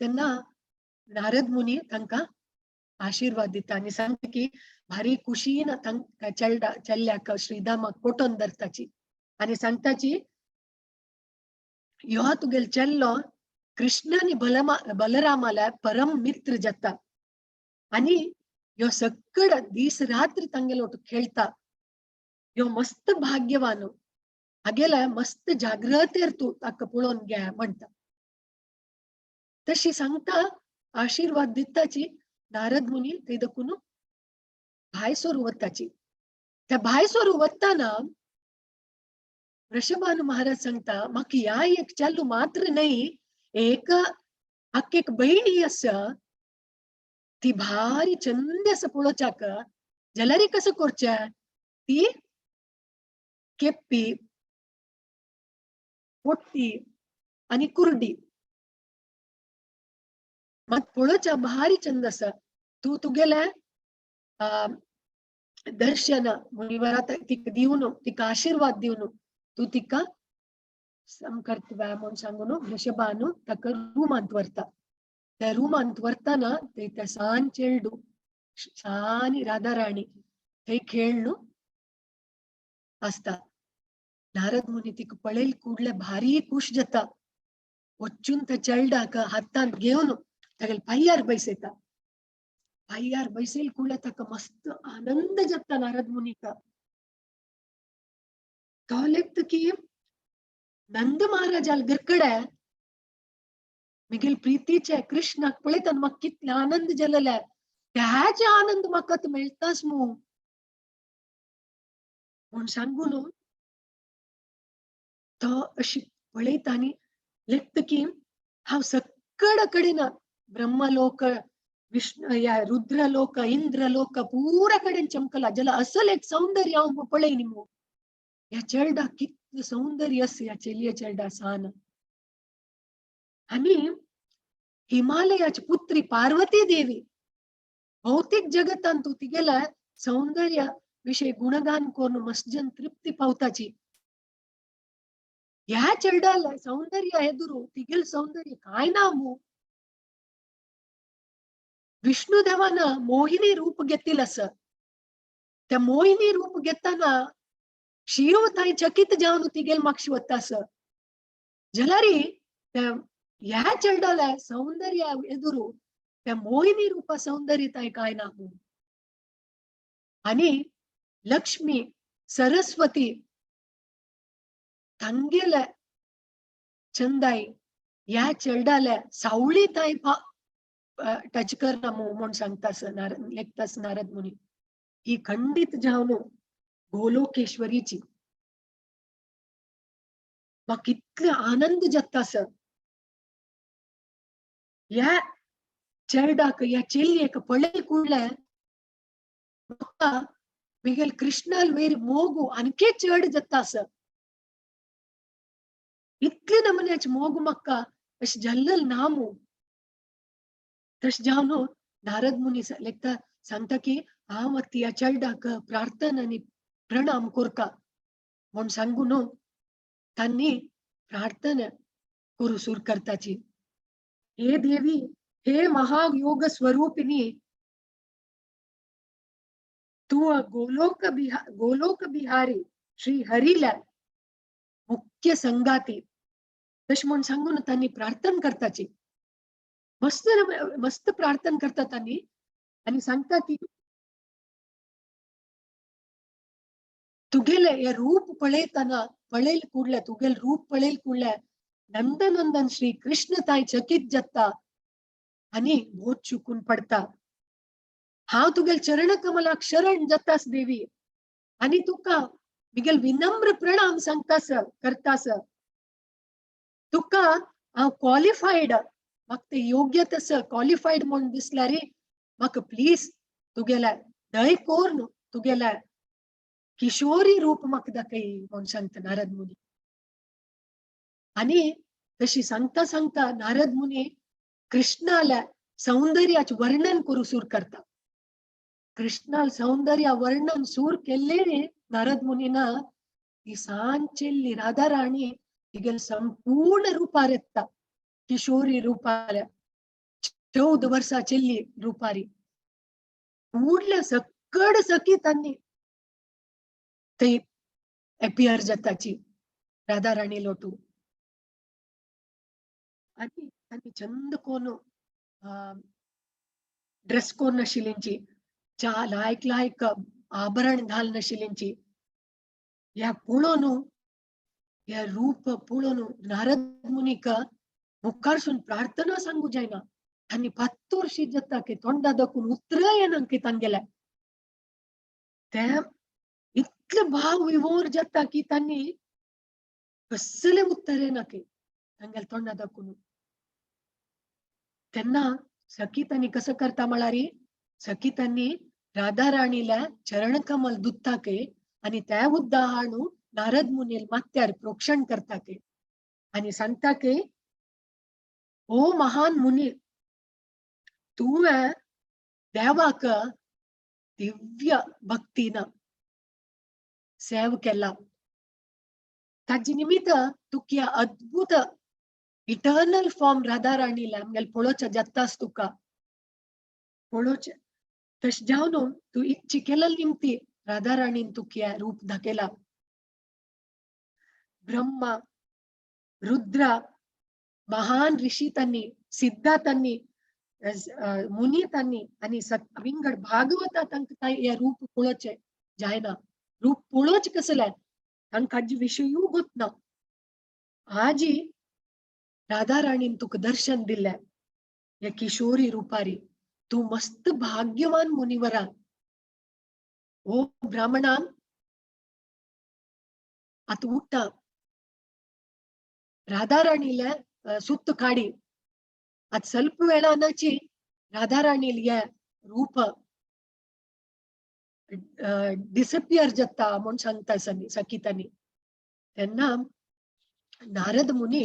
तेन्ना नारद मुनी तांकां आशिर्वाद दिता आनी सांगता की भारी खुशीन तांकां चेल्डा चेल्ल्याक श्रीदामाक पोटोन धरताची आनी सांगताची यो तुगेल चेल्लो कृष्ण आनी बलरामाल्या परम मित्र जाता आनी यो सक्कड दीस रात्र तांगेलो खेळटा, यो मस्त भाग्यवान हागेले मस्त जाग्रतेर तूं ताका पळोवन घे म्हणटा. तशी सांगता आशिर्वाद दिताची नारद मुनी थंय दाखून भायर सरून वताची. त्या भायर सरून वतना वृषभानु महाराज सांगता म्हाका ह्या एक चेल्लू मात्र न्हय एक आक एक भयणी आसा ती भारी चंद आसा पळोवच्याक, जाल्यार कसो करचें, ती केप्पी पोट्टी आनी कुर्डी. मात पळोवच्या भारी चंद आसा. तूं तुगेलें दर्शन मुनिवरा तिका दिवन तिका आशिर्वाद दिवन तूं तिका समकर्तव्या म्हूण सांगून वृषभानु ताका रुमांत व्हरता. त्या रुमांत व्हरतना ते त्या सान चेडू सानी राधा राणी थंय खेळनु आसता. नारद मुनी तिका पळयल कुडले भारी खुश जाता. वचून त्या चेडडाक हातांत घेवन तागेले पांयार बैसयता. पांयार बैसयल कुडले ताका मस्त आनंद जाता नारद मुनीक. तो लेखता की नंद महाराजाल गरकडे मिगेल प्रीतीचे कृष्णाक पळयतना म्हाका कितले आनंद जालेले, त्याचे आनंद म्हाका आतां मेळटाच मू म्हूण सांगून तो अशी पळयता आनी लेखता की हांव सगळे कडेन ब्रह्मलोक विष्णु या रुद्रलोक इंद्रलोक पुरा कडेन चमकला जाल्यार असल एक सौंदर्य हांव पळयनी मू. ह्या चेडा कितलें सौंदर्य आसा ह्या चेलये चेडा सान. आनी हिमालयाची पुत्री पार्वती देवी भौतिक जगतांत तूं तिगेल्या सौंदर्य विशय गुणगान करून मस्त जन तृप्ती पावताची. ह्या चेडाला सौंदर्य एदुरू तिगेल सौंदर्य काय ना मू. विष्णुदेवान मोहिनी रूप घेतिल आसा. त्या मोहिनी रूप घेतना शिव थंय चकीत जावन तिगेल मागशी वता आसा. जाल्यार त्या ह्या चेडाला सौंदर्य एदुरू त्या मोहिनी रूपा सौंदर्य थंय काय ना मू. आनी लक्ष्मी सरस्वती तांगेले चंदाय ह्या चेडाल्या सावळी थंय टच करना मू म्हूण सांगता नारद लेखतास नारद मुनी. ही खंडीत जावन गोलोकेश्वरीची म्हाका कितले आनंद जाता आसा. ह्या चेडाक ह्या चेलयेक पळयल कुडले म्हाका मिगेल कृष्णाल वयर मोगू आनके चड जाता आसा. इतले नमुन्याचे मोग म्हाका अशें जाल्लें ना मू. तशें जावन नारद मुनी लेखता सांगता की हांव आतां ह्या चेडाक प्रार्थना आनी प्रणाम करता म्हूण सांगून तांणी प्रार्थना करूं सुरू करताची. हे देवी, हे महायोग स्वरूपिणी, तूं गोलोक बिहारी श्री हरीला मुख्य संगाती तशें म्हूण सांगून तांणी प्रार्थना करताची. मस्त मस्त प्रार्थना करता तांणी आनी सांगता की तुगेले हे रूप पळयतना पळयल कुडले तुगेले रूप पळयल कुडले नंदनंदन श्री कृष्ण ताय चकीत जाता आनी बोध चुकून पडता. हांव तुगेल चरण कमलाक शरण जातास देवी आनी तुका मिगेल विनम्र प्रणाम सांगतास करतास. तुका हांव क्वॉलिफायड, म्हाका ते योग्य तस क्वॉलिफायड म्हूण दिसल्यार म्हाका प्लीज तुगेल्या दय कोर्न तुगेल्या किशोरी रूप म्हाका दाखय म्हूण सांगता नारद मुनी. आनी तशी सांगता सांगता नारद मुनी कृष्णाल्या सौंदर्याचे वर्णन करूं सुरू करता. कृष्णाल सौंदर्य वर्णन सूर केल्ले नारद मुनीना ती सान चेल्ली राधा राणी तिगेल संपूर्ण रूपार येता. किशोरी रूपार 14 वर्सां चेल्ली रूपारी कुडल्या सकड सखी तांणी थंय एपियर जाताची राधा राणी लोटू. आनी तांणी चंद कोन ड्रेस कोन नाशिल्ल्यांची, चा लायक लायक आभरण घाल नाशिल्ल्यांची. ह्या पळोवन ह्या रूप पळोवन नारद मुनीक मुखारसून प्रार्थना सांगू जायना. आनी पात्तोरशी जाता की तोंडा दाखून उतरां येना की तांगेल्या. ते इतले भाव विवोर जाता की तांणी कसले उत्तर येना की तांगेल्या तोंडा दाखून. तेन्ना सखी तांणी कसं करता म्हळ्यार सखी तांणी राधा राणीला चरणकमल दुत्ता के आनी त्या उद्दा हाणू नारद मुनील माथ्यार प्रोक्षण करता के आनी सांगता की ओ महान मुनी, तुवें देवाक दिव्य भक्तीन सेव केला, ताजे निमित्त तुका अद्भुत इटर्नल फॉर्म राधा राणीला आमगेले पळोवच्या जातास, तुका पळोवचें तशें जावन तूं इच्छा केलें निमती राधा राणीन तुका रूप दाखयला. ब्रह्मा, रुद्रा, महान ऋषी तांनी, सिद्धा तांनी, मुनी तांनी आनी विंगड भागवता तांकां हें रूप पळोवचें जायना. रूप पळोवचें कसलें तांकां हाजे विशयूय गोत ना. आजी राधा राणीन तुका दर्शन दिलें ह्या किशोरी रुपारी, तूं मस्त भाग्यवान मुनिवरा. ओ ब्राह्मणा, आतां उठ्ठा, राधा राणीले सुत्त काडी. आतां ಸ್ವಲ್ಪ ವೇಳಾನಾಚಿ राधा राणीले हें रूप डिसपियर जाता म्हूण सांगता सखितांनी. तेन्ना नारद मुनी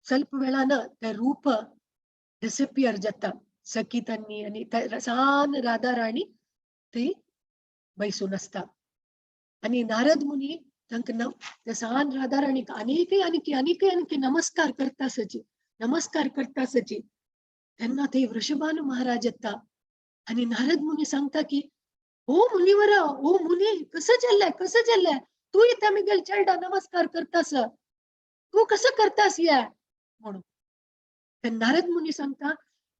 ಸ್ವಲ್ಪ वेळान तें रूप डिसपियर जाता. सखितांनी आनी सान राधा राणी थंय बैसून आसता आनी नारद मुनी तांकां त्या सान राधा राणीक आनीकय आनीक आनीकय आनीक नमस्कार करता सची, नमस्कार करता सची. तेन्ना थंय वृषभानु महाराज येता आनी नारद मुनी सांगता की ओ मुनिवरा, ओ मुनी, कसं चाललंय, कसं चाललंय, तूं इथं मिगेल चेडा नमस्कार करतास, तूं कसं करतास या म्हणून. ते नारद मुनी सांगता,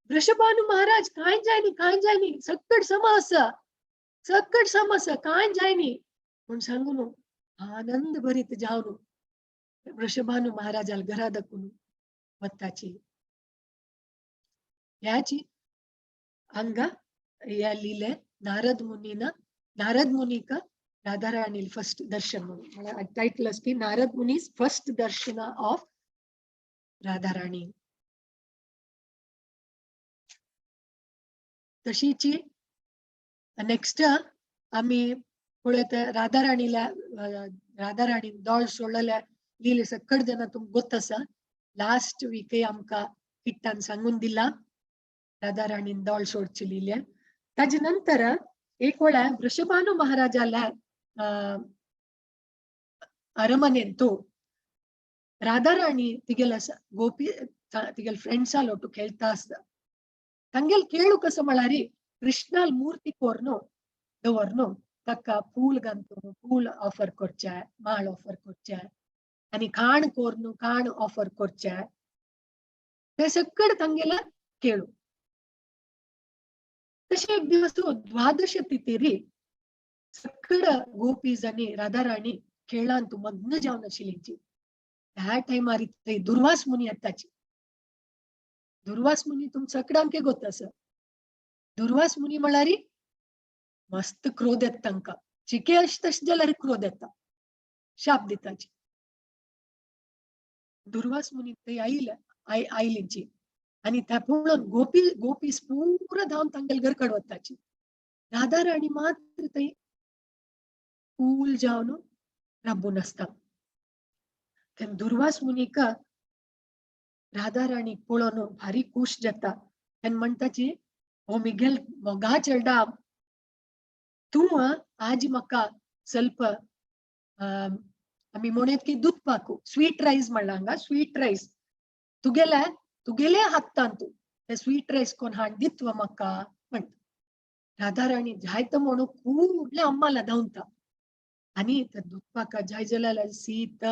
वृषभानु महाराज, कांय जायनी, कांय जायनी, सकट समा आसा, सकट समा आसा, कांय जायनी म्हूण सांगून आनंद भरीत जावन वृषभानु महाराजाल घरा दाखून वताची. ह्याची हांगा ह्या लिले नारद मुनीन, नारद मुनीक राधाराणील फर्स्ट दर्शन म्हणून, म्हळ्यार टायटल आसपी नारद मुनीस फर्स्ट दर्शन ऑफ राधाराणी. तशीची नेक्स्ट आमी पळयत राधा राणीला, राधा राणीन दोळ सोडलेल्या लिले सकट जाणां तुमकां गोत आसा. लास्ट वीकय आमकां किट्टान सांगून दिला राधा राणीन दोळ सोडचे लिले. ताजे नंतर एक वेळा वृषभानु महाराजाला अरमनेंतु राधा राणी तिगेल गोपी तिगेल फ्रेंड्साल ಒಟ್ಟು खेळता आसता. तांगेल ಕೇಳು कसं म्हळ्यार कृष्णाल मूर्ती कोरनो दवरनो ताका फूल घालून फूल ऑफर करचे, माळ ऑफर करचे आनी खाण कोरनो खाण ऑफर करचे, ते सगळं तांगेला केळू. तशें एक दिवस द्वादश तिथेरी सगळं गोपीज आनी राधा राणी खेळांत मग्न जावन आशिल्ली. ह्या टायमार थंय दुर्वास मुनी येताची. दुर्वास मुनी तुमकां सगळ्यांक गोत आसा. दुर्वास मुनी म्हळ्यार मस्त क्रोध येता तांकां, चिके अशें तशें जाल्यार क्रोध येता, शाप दिताची. दुर्वास मुनी थंय आयले आयलीची आनी त्या पळोवन गोपी गोपीस पुरा धांवन तांगेले घर कडेन वताची. राधा राणी मात्र थंय कूल जावन राबून आसता. तेन्ना दुर्वास मुनीक राधा राणीक पळोवन भारी खूश जाता. तेन्ना म्हणटाची, हो मिगेल मोगा चेडा, तूं आज म्हाका ಸ್ವಲ್ಪ आमी म्हणत की दूध पाकू, स्वीट रायस म्हणला हांगा, स्वीट रायस तुगेले तुगेले हातान तूं ते स्वीट रायस कोण हाड दित्व म्हाका म्हणटा. राधा राणी जायत म्हणून खूबले अम्माला धांवता आनी ते दूध पाका जाय जाल्यार शीत,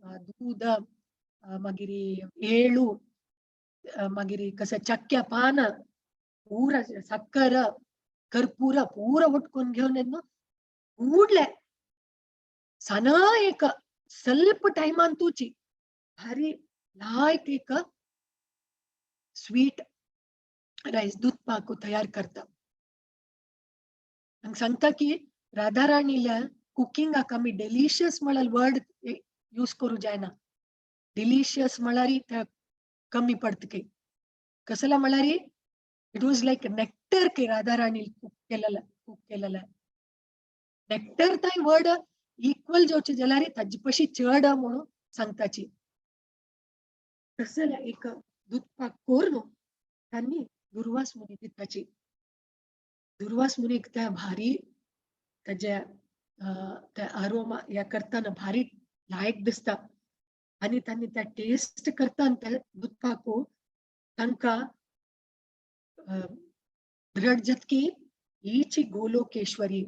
दूध, मागीर येळू, मागीर कशें चक्क्या पानां, पूरा साकर, कर्पूर पूरा ಒಟ್ಕೊಂಡ್ घेवन ಕೂಡ್ಲೆ ಸನ ಏಕ ಸ್ವಲ್ಪ ಟೈಮ್ ಅಂತೂಚಿ ಭಾರಿ ಲಾಯ್ಕ್ ಏಕ स्वीट राईस दूध पाकू तयार करता. हांगा सांगता की राधा राणीला कुकिंगाक आमी डेलिशियस म्हळ्यार वर्ड यूज करूं जायना. डिलिशियस म्हळ्यार ते कमी पडटा की कसला म्हळ्यार it was like nectar की राधा राणी कुक केलेला, कुक केलेला नेक्टर ताय वर्ड इक्वल जावचे जाल्यार ताजे पशी चड म्हणून सांगताची. तसले एक दूधपाक करून तांणी दुर्वास मुनी दिताची. दुर्वास मुनीक त्या भारी ताज्या त्या आरोमा ह्या करतना भारी लायक दिसता आनी तांणी त्या टेस्ट करतना त्या दूधपाकू तांकां दृढ जातकी हीची गोलोकेश्वरी,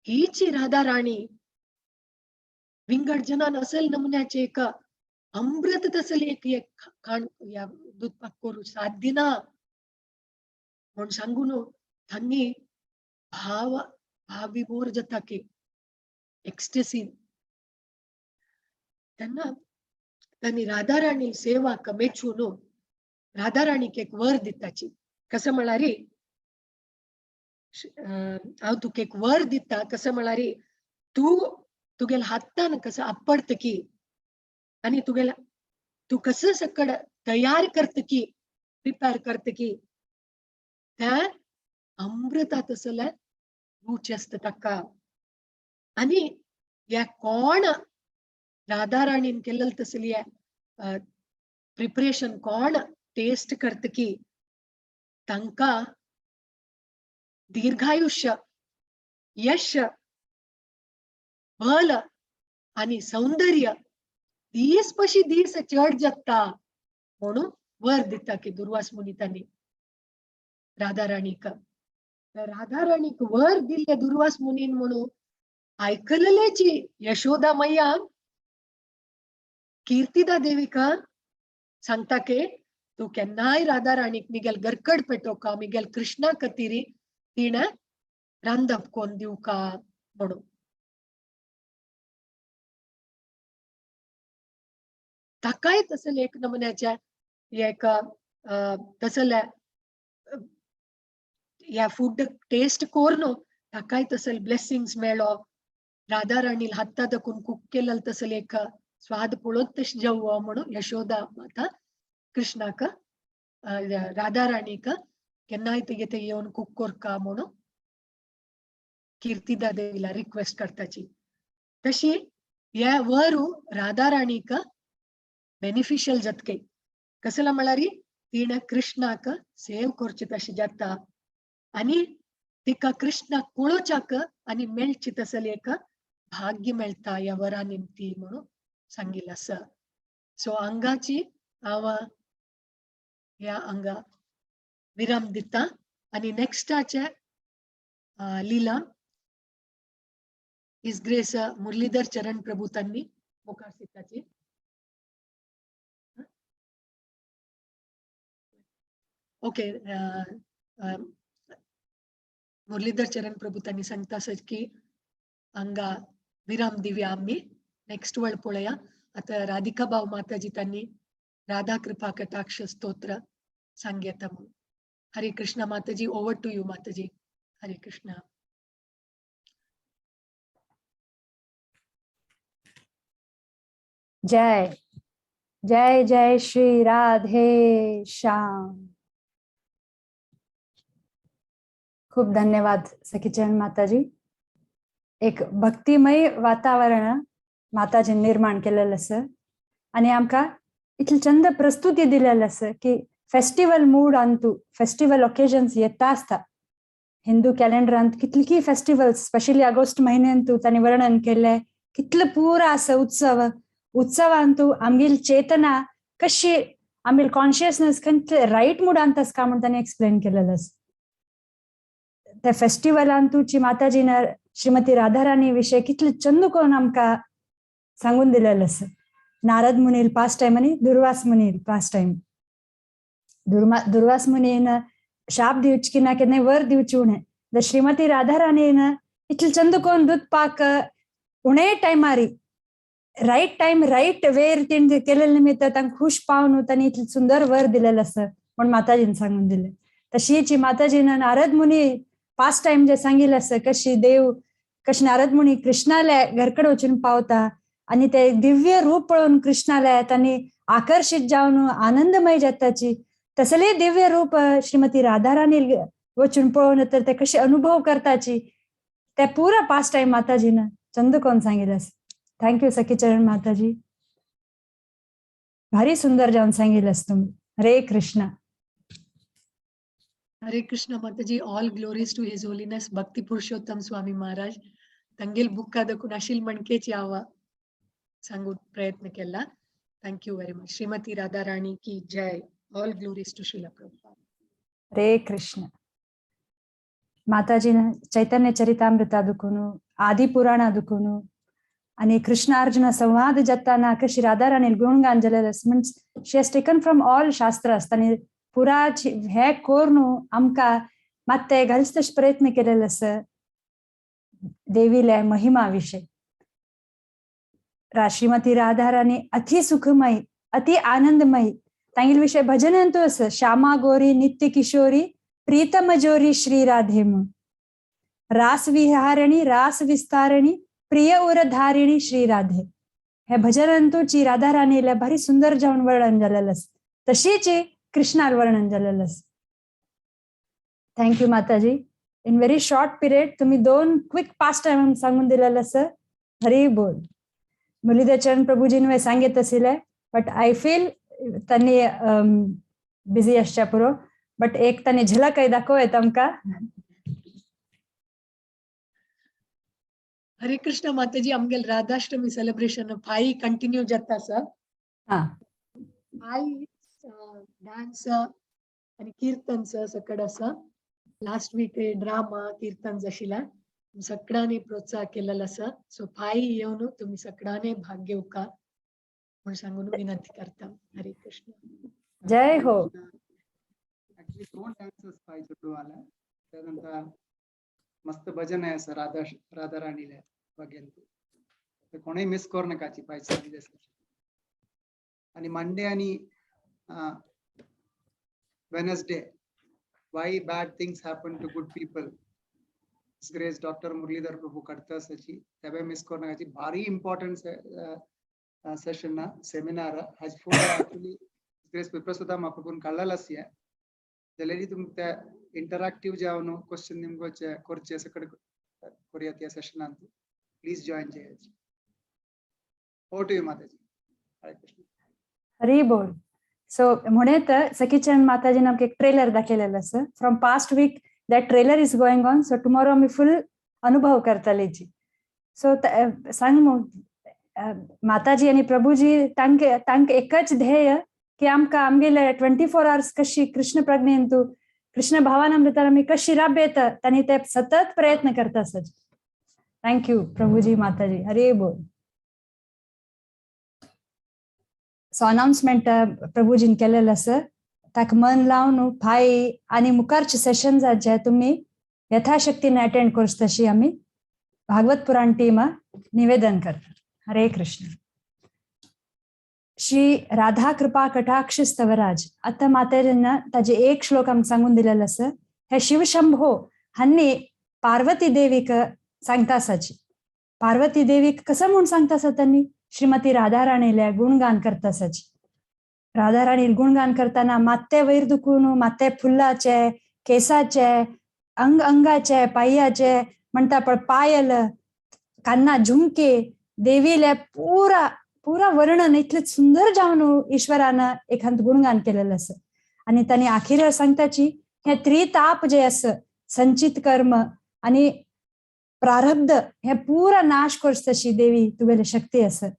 हीची राधा राणी. विंगड जनान असल नमुन्याचे एक अमृत तसले एक एक खाण ह्या दूधपाक करूं साध्य ना म्हूण सांगून तांणी भाव भावविभोर जाता की एक्स्टसी. तेन्ना तांणी राधा राणी सेवा मेचून राधा राणीक एक वर दिताची. कसं म्हळ्यार हांव तुका एक वर दिता, कसं म्हळ्यार तूं तुगेल्या हातान कसं आपडतकी आनी तुगेल्या तूं कसं सकड तयार करतकी, प्रिपेर करतकी त्या अमृता तसले रूच आसता ताका. आनी ह्या कोण राधा राणीन केल्लें तसली प्रिपरेशन कोण टेस्ट करतकी तांकां दीर्घायुष्य, यश, बल आनी सौंदर्य दीस पशी दीस चड जाता म्हणून वर दिता की दुर्वास मुनी तांणी राधा राणीक. राधा राणीक वर दिल्ले दुर्वास मुनीन म्हणून आयकलेची यशोदा मैया कीर्तिदा देविका सांगता की तूं केन्नाय राधा राणीक मिगेल गरकड पेटोवका, मिगेल कृष्णा कतिरी तिणें रांदप कोन्न दिवका म्हणून. ताकाय तसले एक नमुन्याच्या एक तसले ह्या फूड टेस्ट करून ताकाय तसले ब्लेसिंग्स मेळ्ळो. राधा राणील हाता दाखून कुक केलें तसले एक स्वाद पळोवन तशें जेवो म्हणून यशोदा माता कृष्णाक राधा राणीक केन्नाय तुगे ते येवन कुक कोरका म्हणून कीर्तिदा देवीला रिक्वेस्ट करताची. तशी ह्या वरू राधा राणीक बेनिफिशियल जातके. कसला म्हळ्यार तिणें कृष्णाक सेव करची तशें जाता आनी तिका कृष्णाक पळोवच्याक आनी मेळची तसली एक भाग्य मेळटा ह्या वरा निमती म्हणून सांगिल्लें आसा. सो हांगाची हांव ह्या हांगा विराम दिता आनी नेक्स्टाचे लिला his grace Muralidhar चरण प्रभु तांणी मुखार दिताची. ओके, मुरलीधर चरण प्रभु तांणी सांगता आसा की हांगा विराम दिवया आमी, नेक्स्ट वेळ पळोवया. आतां राधिका भाव माताजी तांणी राधा कृपा कटाक्ष स्तोत्र सांगता म्हणून. Hare Krishna Mataji, over to you Mataji. Hare Krishna. जय जय जय श्री राधे श्याम. खूप धन्यवाद सखीचरण माताजी. एक भक्तिमय वातावरण माताजी निर्माण केलेलं आसा आनी आमकां इतली चंद प्रस्तुती दिलेली आसा की festival mood Antu festival occasions येता आसता. हिंदू कॅलेंडरांत कितली फेस्टिवल्स स्पेशली ऑगस्ट महिन्यांतू तांणी वर्णन केल्लें कितले पुरा आसा उत्सव. उत्सवांतू आमगेली चेतना कशी आमगेली कॉन्शियसनेस खंयचे रायट मुडांत आसता म्हूण तांणी एक्सप्लेन केलेलें आसा. त्या फेस्टिवलांतूची माताजीन श्रीमती राधाराणी विशय कितले चंद करून आमकां सांगून दिलेलें आसा. नारद मुनील पास्ट टायम आनी दुर्वास मुनील पास्ट टायम. दुर्वास मुनीन शाप दिवची की ना केन्नाय वर दिवची उणें. The Shrimati राधाराणीन इतले चंद करून दूद पाक उणे टायमारी रायट टायम रायट वेर तिणें केलेले निमित्त तांकां खुश पावन तांणी इतलें सुंदर वर दिलेलें आसा म्हूण माताजीन सांगून दिलें. तशीच माताजीन नारद मुनी पास्ट टायम जे सांगिल्लें आसा कशी देव कशी नारद मुनी कृष्णाल्या घरकडे वचून पावता आनी ते दिव्य रूप पळोवन कृष्णाल्या तांणी आकर्शीत जावन आनंदमय जाताची. तसले दिव्य रूप श्रीमती राधाराणी वचून पळोवन तर ते कसे अनुभव करताची ते पुरा पास्ट टायम माताजीन चंद कोण सांगिल्लें आसा. Thank you सखीचरण माताजी. भारी सुंदर जावन सांगिल्लें तुमी. हरे Krishna. Hare Krishna Mataji, all glories to His Holiness Bhakti Purushottam Swami Maharaj. तंगेल book ಅದಕ್ಕೂ ಅಶಿಲ್ ಮಣ್ಕೇಚಿ ಯಾವ सांगू प्रयत्न केला. Thank you very much. Shrimati Radharani की जय. All glories to Srila Prabhupada. Hare Krishna. माताजीन चैतन्य चरितामृता दुखून, आदि पुराणा दुखून आणि कृष्ण अर्जुन संवाद जाताना कशी राधाराणी गुणगान जालेलें, means she has taken from all शास्त्र आनी पुरा हे करून आमकां मात्ते घालचे तशे प्रयत्न केलेले आसा देवीले महिमा विषय. श्रीमती राधाराणी अति सुखमयी, अति आनंदमयी. तांगेले विषय भजन आसा, श्यामा गोरी नित्य किशोरी प्रीतम जोरी श्री राधे म्हूण, रास विहारिणी रास विस्तारिणी प्रिय उरधारिणी श्री राधे. हे भजनांतूची राधाराणीला भारी सुंदर जावन वर्णन जालेलें आसा, तशीच कृष्णार वर्णन जालेलें आसा. Thank you Mataji. In very short period तुम्ही दोन क्विक पास्ट टाइम सांगून दिलेलं आसा. हरी बोल. मुरलीधर चरण प्रभुजीन सांगत आशिल्ले, बट I feel त्यांनी बिझी आसच्या पुरो, बट एक तांणी झलकय दाखोवं येता आमकां. हरे कृष्ण माताजी, आमगेल राधाष्टमी सेलिब्रेशन फाई कंटिन्यू जाता आसा. हा. फाई डान्स आणि कीर्तन सकड आसा. लास्ट वीक ड्रामा कीर्तन आशिल्ला, सगळ्यांनी प्रोत्साह केलेलो आसा. सो फाई येवन तुम्ही सगळ्यांनी भाग घेवका म्हूण सांगून विनंती करता. हरे कृष्ण. जय हो. ऍक्च्युली दोन डान्सेस पाहिजे तुम्हाला. त्यानंतर मस्त भजन आहे असं राधा राधा राणीला बघेल तर कोणीही मिस करू नकाची पाहिजे. आणि मंडे आणि Wednesday, why bad things happen to good people, grace doctor Muralidhar Prabhu कडतासाची, त्यावे मिस करू नकाची. भारी इम्पॉर्टंट सेशन ना, सेमिनार. हाज फोटो ऍक्च्युली ग्रेस विप्रसुद्धा प्रभून कळलेलं आसिया. जाल्यार तुमकां त्या इंटराक्टिव्ह जावन क्वेश्चन निमगोचे करचे सगळे करूया त्या सेशनांत. प्लीज जॉईन చేయొచ్చు. Over to you Mataji. Hare Krishna. Hari बोल. सो म्हणेत सखीचरण माताजीन आमकां एक ट्रेलर दाखयलेलो आसा. From past week that trailer is going on, so tomorrow आमी फुल अनुभव करतले जी. सो सांग माताजी आणि प्रभूजी, तांक तांक एकच ध्येय की आमकां आमगेले 24 आवर्स कशी कृष्ण प्रज्ञेन तूं कृष्ण भावानामृतान आमी कशी राबयता, तांणी ते सतत प्रयत्न करता आसत. Thank you Prabhuji, Mataji. हरे बोल. सो अनाउन्समेंट प्रभूजीन केलेलं आसा, ताका मन लावन फाय आनी मुखारचे सेशन्स जे तुमी यथाशक्तीन अटेंड करचे तशी आमी भागवत पुराण टीम निवेदन करता. हरे कृष्ण. श्री राधा कृपा कटाक्ष स्तवराज. आता माताजींना ताजे एक श्लोक आमकां सांगून दिलेलो आसा. हे शिवशंभो हांणी पार्वती देवीक सांगता आसाची. पार्वती देवीक कसं म्हूण सांगता आसा तांणी? श्रीमती राधाराणीले गुणगान करता आसाची. राधाराणी गुणगान करताना माते वयर दुखून माते फुलाचे, केसाचे, अंग अंगाचे, पायाचे म्हणटा पळ पायल, कान्ना झुमके, देवीले पुरा पुरा वर्णन इतलें सुंदर जावन ईश्वरान एखाद गुणगान केलेलं आसा. आनी तांणी आखिर सांगताची हे त्रिताप जे आसा, संचित कर्म आणि प्रारब्ध, हे पुरा नाश करता तशी देवी तुगेली शक्ती आसा.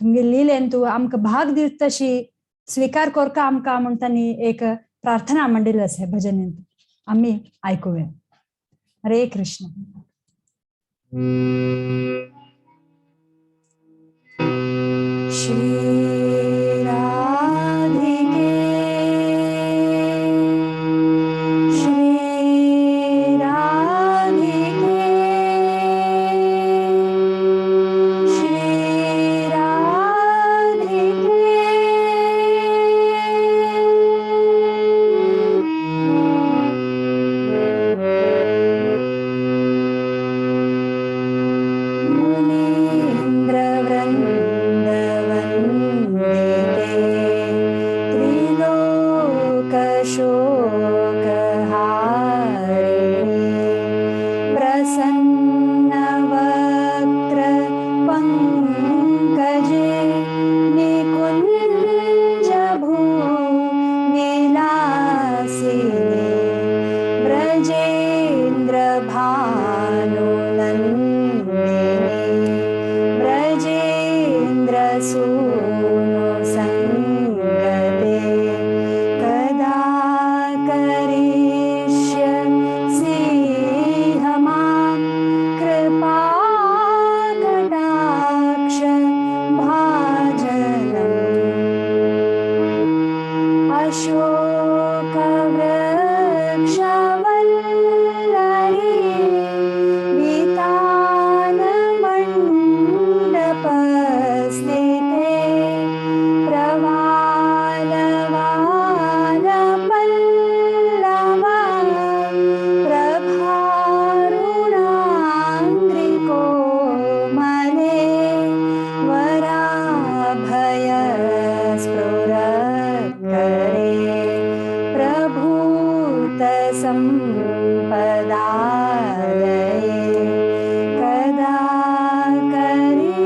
तुमगे लिलेन तूं आमकां भाग दित तशी स्वीकार करका आमकां म्हूण तांणी एक प्रार्थना म्हणिल्ली आसा भजनेंत. आमी आयकुया. हरे कृष्ण. श्री राधिके श्री राधिके श्री राधिके मुनीन्द्र वृन्द वन्दित पदालये कदा करिष्यसि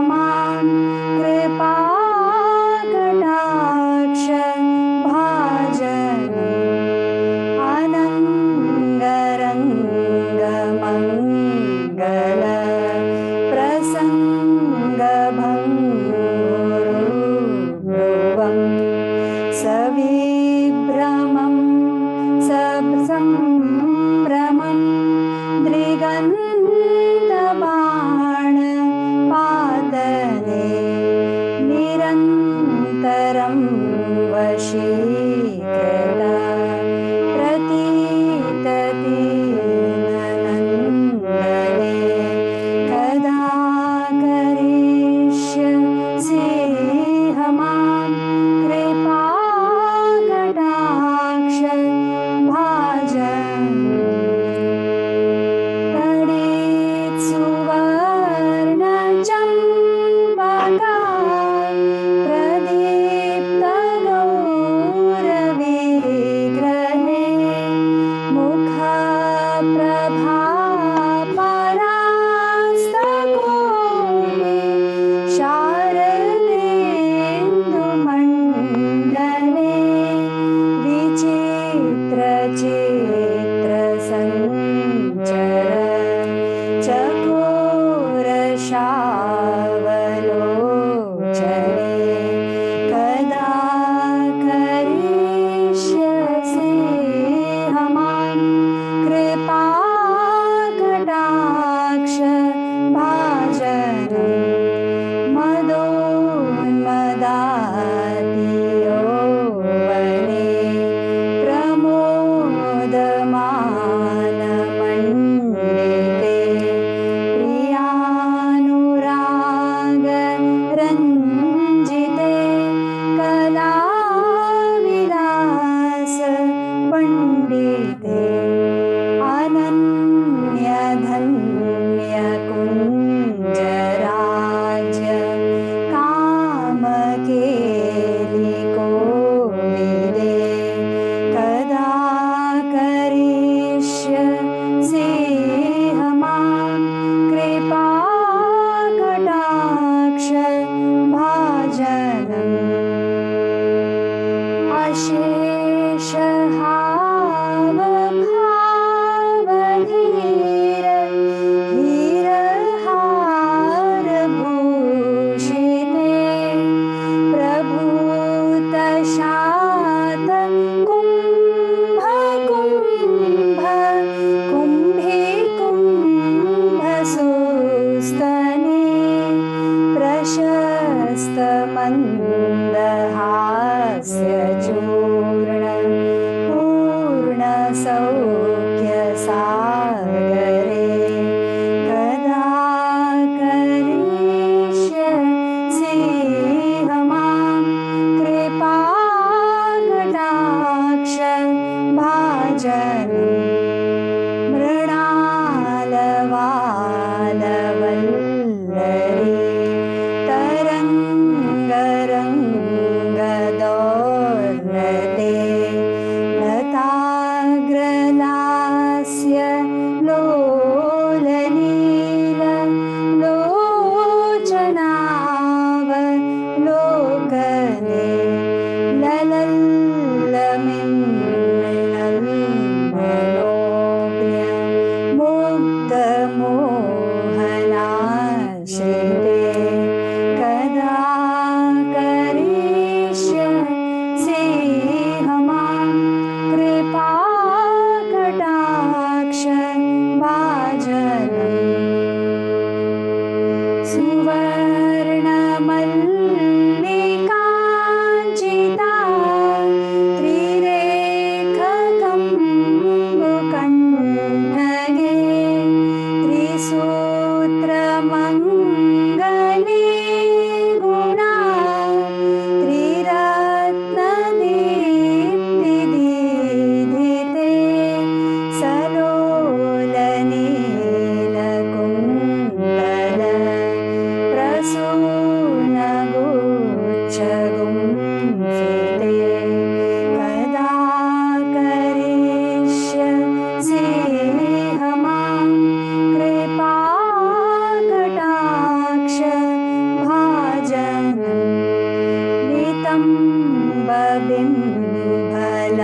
मां कृपाकटाक्ष भाजनम् अनङ्गरङ्गमङ्गल प्रसङ्गभङ्गुरुभ्रुवं सविभ्रमं सत्सम्भ्रमं।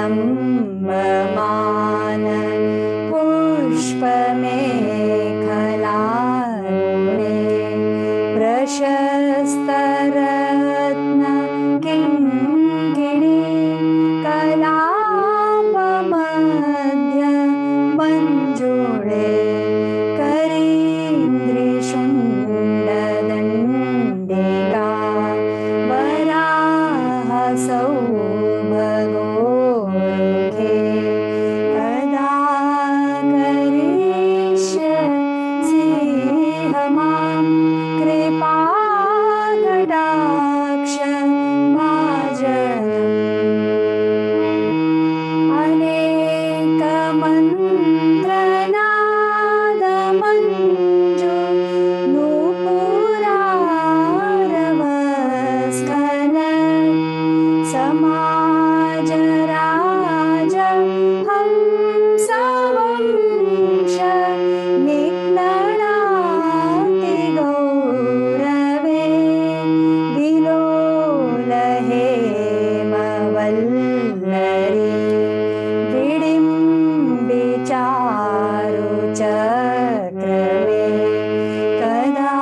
लम्बमान पुष्पमेखलारुणे प्रशस्तरत्न किङ्किणी कलापमध्य मञ्जुळे करीन्द्रिशुण्डदण्डिका वराहसौभगोरुखे कदा करिष्यसि मां कृपाकटाक्ष भाजनम् अनेकमन्त्रनादमञ्जु नूपुरारवस्खल समाजराज हंसवंश निक्लणाति गौरवे विलोलहेमवल्लरी विडिम्बिचारुचक्रमे कदा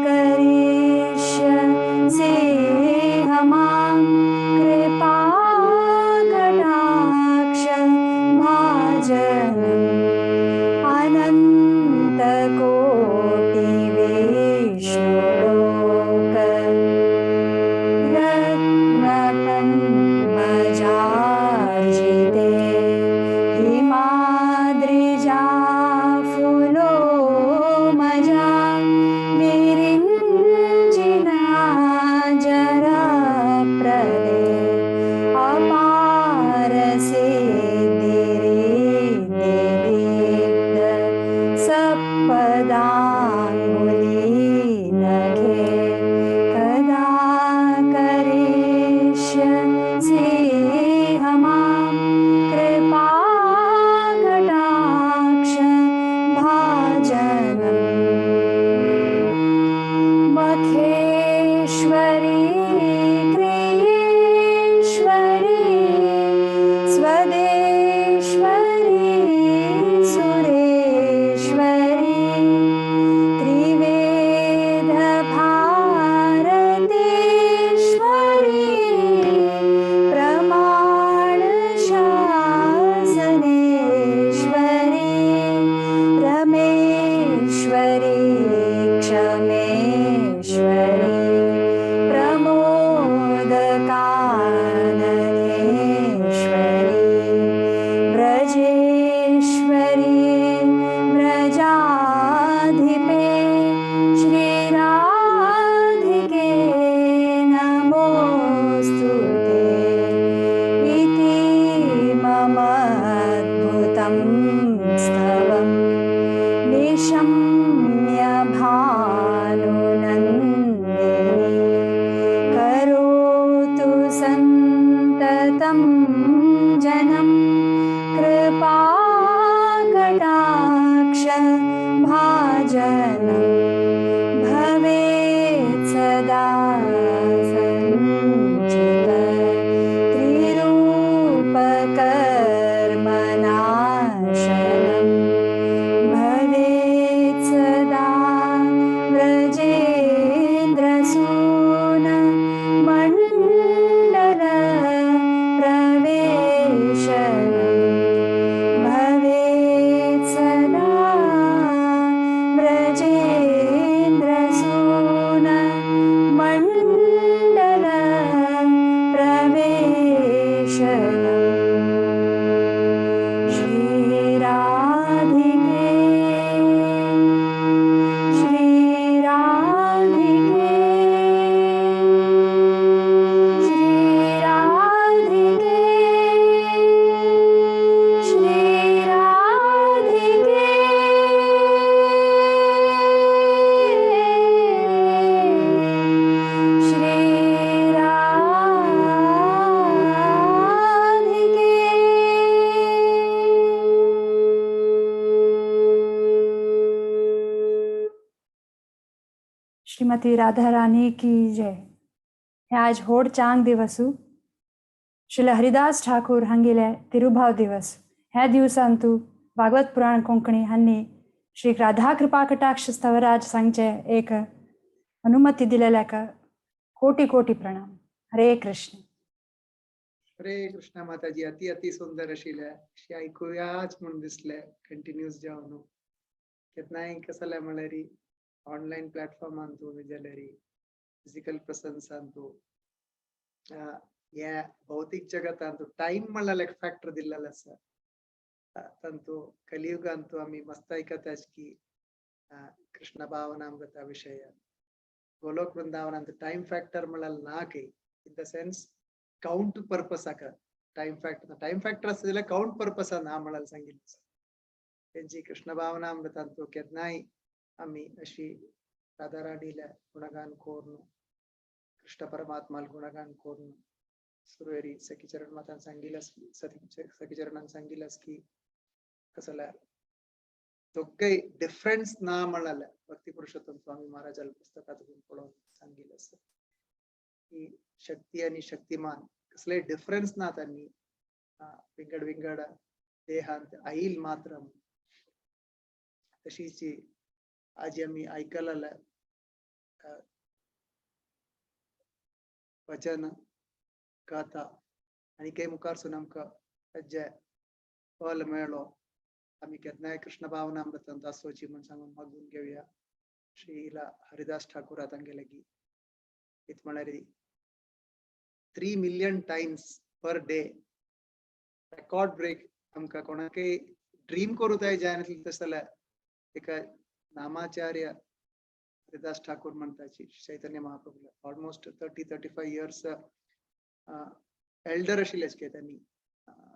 करिष्यसि मां कृपाकटाक्ष भाजनम् अनन्तकोटिविष्णुलोक रत्नपद्मजार्जिते हिमाद्रिजा फुलो मजा विरिञ्चिना जराप्रदे अपार सिद्धिरिद्धिरिद्ध सपदाङ्गुलीनखे कदा करिष्यसि मां कृपाकटाक्ष भाजनम् मखेश्वरी क्रियेश्वरी स्वदेश्वरी सुरेश्वरी त्रिवेदभारतेश्वरी प्रमाणशासनेश्वरी रमेश्वरी क्षमेश्वरी प्रमोदकाननेश्वरी व्रजेश्वरी व्रजाधिपे श्रीराधिके नमोऽस्तु ते इति ममाद्भुतं स्तवम् निशम्य भानुनन्दिनी करोतु सन्ततं जनं कृपाकटाक्ष भाजनं भवेत् सदा सञ्चित त्रिरूपकर्मनाशनम् भवेत् सदा व्रजेन्द्रसून मण्डल प्रवेशनम् भवेत् सदा व्रजेन्द्रसून मण्डल प्रवेशनम् श्रीराधिके श्रीराधिके श्रीराधिके श्रीराधिके श्रीराधिके। श्रीमती राधा रानी की जय। हे आज होड चांग दिवसू। श्रील हरिदास ठाकूर हांगेले तिरुभाव दिवस. ह्या दिवसांतू भागवत पुराण कोंकणी हांणी श्री राधा कृपा कटाक्ष स्तवराज सांगचे एक अनुमती दिलेल्याक कोटी कोटी प्रणाम. हरे कृष्ण. हरे कृष्ण माताजी, अति अति सुंदर आशिल्लें अशी आयकुयाच म्हूण दिसलें कंटिन्यूस जावन. केन्नाय कसलें म्हळ्यार ऑनलायन प्लॅटफॉर्मान तूं जाल्यार फिजिकल प्रेसन्सान तूं हे भौतिक जगतांत टायम म्हणल्यार एक फॅक्टर दिल्लेलो आसा. तांतू कलियुगांतू आमी मस्त आयकताच की कृष्ण भावनामृता विशय गोलोक वृंदावनांत टायम फॅक्टर म्हणल्यार ना की in the sense count purpose आका टायम फॅक्टर, टायम फॅक्टर आसता जाल्यार काउंट पर्पस ना म्हळ्यार सांगिल्लें. तेंची कृष्ण भावनामृतांतू केन्नाय आमी अशी राधाराणील्या गुणगान करून कृष्ण परमात्माल गुणगान करून सुरवेरी सखीचरण मातान सांगिल्लें, सखीचरणान सांगिल्लें की कसल्या दोग्गय डिफरन्स ना म्हळ्यार भक्ती पुरुषोत्तम स्वामी महाराजाल पुस्तकात पळोवन सांगिल्लें आसा की शक्ती आनी शक्तिमान कसले डिफरन्स ना, तांणी विंगड विंगड देहांत आईल मात्र. तशीच आजी आमी आयकलें भजन गाथा आनी काही मुखार आमकां ताजे फल मेळ्ळो. आमी केन्नाय कृष्ण भावनामृतांत आसोची म्हूण सांगून मागून घेवया श्रीला हरिदास ठाकूर तांगे लागीं. इत म्हळ्यार 3 million times per day record break आमकां कोणाकय ड्रीम करूं जाय जायनासलें तशें जाल्यार एका नामाचार्य हरिदास ठाकूर म्हणटाची चैतन्य महाप्रभूला ऑलमोस्ट 30-35 इयर्स एल्डर आशिल्ले त्यांनी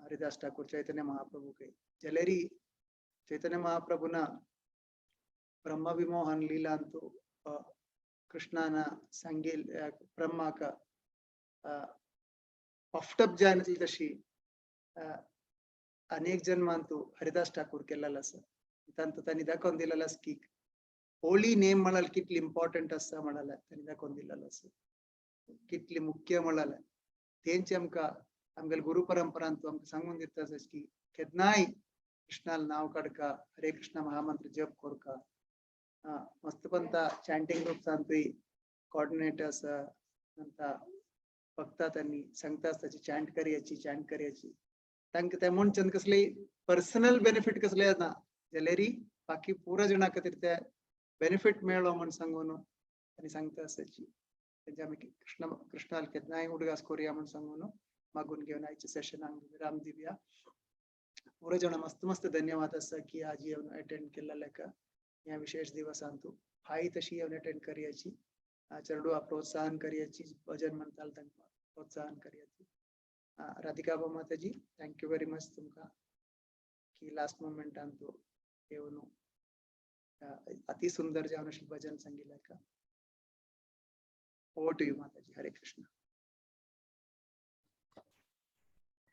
हरिदास ठाकूर चैतन्य महाप्रभू के. जाल्यारी चैतन्य महाप्रभुना ब्रह्म विमोहन लीलांतु कृष्णाನ सांगील ब्रह्माक पफ्टअप जायनासली तशी अनेक जन्मांतु हरिदास ठाकूर केलेलो आसा. तांतू तांणी दाखोवन दिलेलो आसा की होली नेम म्हळ्यार कितली इम्पॉर्टंट आसा म्हळ्यार तांणी दाखोवन दिलेलो आसा, कितली मुख्य म्हळ्यार तेंचे आमकां आमगेले गुरु परंपरांतू आमकां सांगून दिता आसा की केन्नाय कृष्णाल नाव काडका, हरे कृष्ण महामंत्र जप करका. मस्त पंता चॅन्टिंग ग्रुप्सांतूय कॉर्डिनेटर्स नंतर फक्त त्यांनी सांगता आसता चॅन्ट करयाची, चॅन्ट करयाची. तांकां ते मनशान कसले पर्सनल बेनिफीट कसले ना जाल्यार बाकी पुरा जणां खातीर ते बेनिफीट मेळ्ळो म्हूण सांगून आनी सांगता आसाची. तेंचे आमी कृष्ण कृष्णाल केन्नाय उडगास करुया म्हूण सांगून मागून घेवन आयच्या सेशनाक विराम दिवया. पुरा जणां मस्त मस्त धन्यवाद आसा की आज येवन अटेंड केल्ल्या ह्या विशेष दिवसांतू. हाय तशी येवन अटेंड करयाची, चेडवा प्रोत्साहन करयाची, भजन म्हणटाल तांकां प्रोत्साहन करयाची. राधिका माताजी, thank you very much तुमकां की लास्ट मोमेंटान तू येवन अति सुंदर जावन अशें भजन सांगिल्लें. Over to you Mataji. Hare Krishna.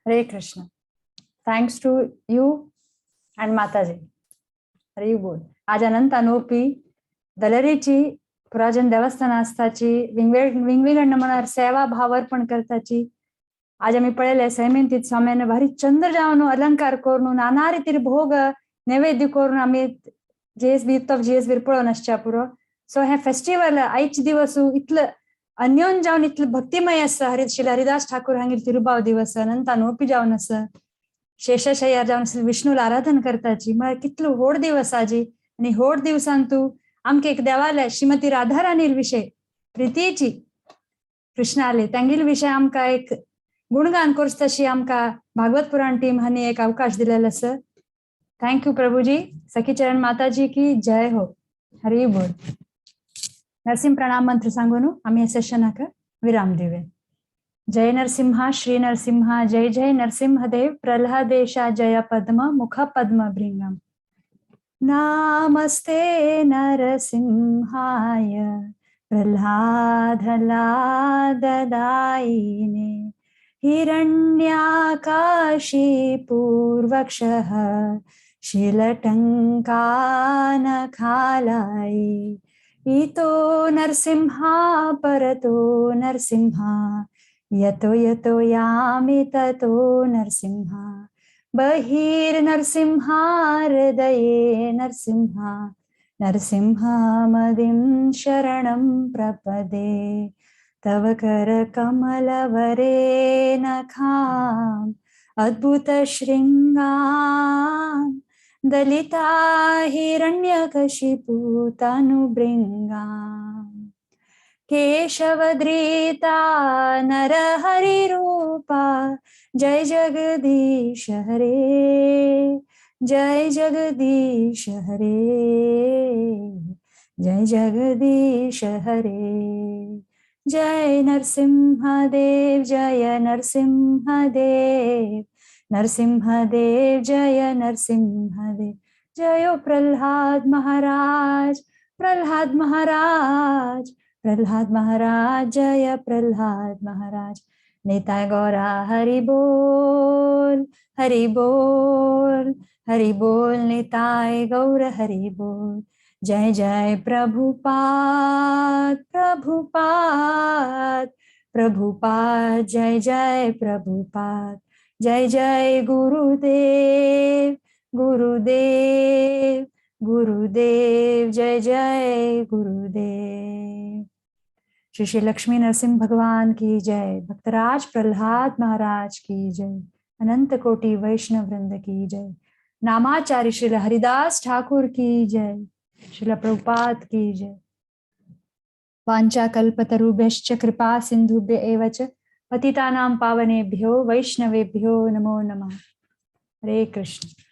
Hare Krishna. Thanks to you and Mataji. Hari बोल. आज अनंत अनोपी दलरीची पुराजन देवस्थान आसताची विंगवेग विंगविंगड म्हळ्यार सेवा भाव अर्पण करताची. आज आमी पळयले सैमेंतीत स्वाम्यान भारी चंद्र जावन अलंकार करून नाना रितीर भोग नैवेद्य करून आमी जीएसबी उत्तव जीएसबी पळोवन आसच्या पुरो. सो हे फेस्टिवल आयचे दिवस इतलं अन्योन जावन इतलं भक्तिमय आसा. हरि श्री हरिदास ठाकूर हांगेर तिरुभाव दिवस अनंत अनोपी जावन आसा. शेषशय्यार जावन विष्णूला आराधन करताची म्हळ्यार कितलो व्हड दिवस आजी. आनी व्हड दिवसान तूं आमकां एक देवाले श्रीमती राधाराणील विशय प्रितीची कृष्णाले तांगेले विशय आमकां एक गुणगान करचें तशी आमकां भागवत पुराण टीम हांणी एक अवकाश दिलेलो आसा. Thank you Prabhuji. सखीचरण माताजी की जय हो. हरी बोल. नरसिंह प्रणाम मंत्र सांगून आमी ह्या सेशनाक विराम दिवया. जय नरसिंहा श्री नरसिंहा जय जय नरसिंहदेव प्रल्हादेशा जय पद्म मुख पद्म भृंगम. नमस्ते नरसिंहाय प्रल्हादलाददायिने हिरण्याकाशी पूर्वक्षः शिलटङ्कानखालायि. इतो नरसिंहा परतो नरसिंहा यतो यतो यामि ततो नरसिंह, बहिर्नरसिंहा हृदये नरसिंहा, नरसिंहामदिं शरणं प्रपदे। तव करकमलवरे नखाम् अद्भुतशृङ्गां दलिता हिरण्यकशिपुतनुभृङ्गाम्। केशवद्रीता नरहरिरूपा जय जगदीश हरे, जय जगदीश हरे, जय जगदीश हरे। जय नरसिंहदेव जय नरसिंहदेव, नरसिंहदेव जय नरसिंहदेव। जयो प्रहलाद महाराज, प्रहलाद महाराज, प्रहलाद महाराज जय प्रहलाद महाराज। निताय गौरा हरि बोल, हरि बोल, हरि बोल, निताय गौर हरि बोल। जय जय प्रभुपाद, प्रभुपाद, प्रभुपाद, जय जय प्रभुपाद। जय जय गुरुदेव, गुरुदेव, गुरुदेव, जय जय गुरुदेव। श्री श्री लक्ष्मी नरसिंह भगवान की जय, भक्तराज प्रहलाद महाराज की जय, अनंत कोटि वैष्णव वृंद की जय, नामाचार्य श्रील हरिदास ठाकुर की जय, श्रील प्रभुपाद की जय। वाञ्छा कल्पतरुभ्यश्च कृपा सिन्धुभ्य एव च पतितानां पावनेभ्यो वैष्णवेभ्यो नमो नमः। हरे कृष्ण।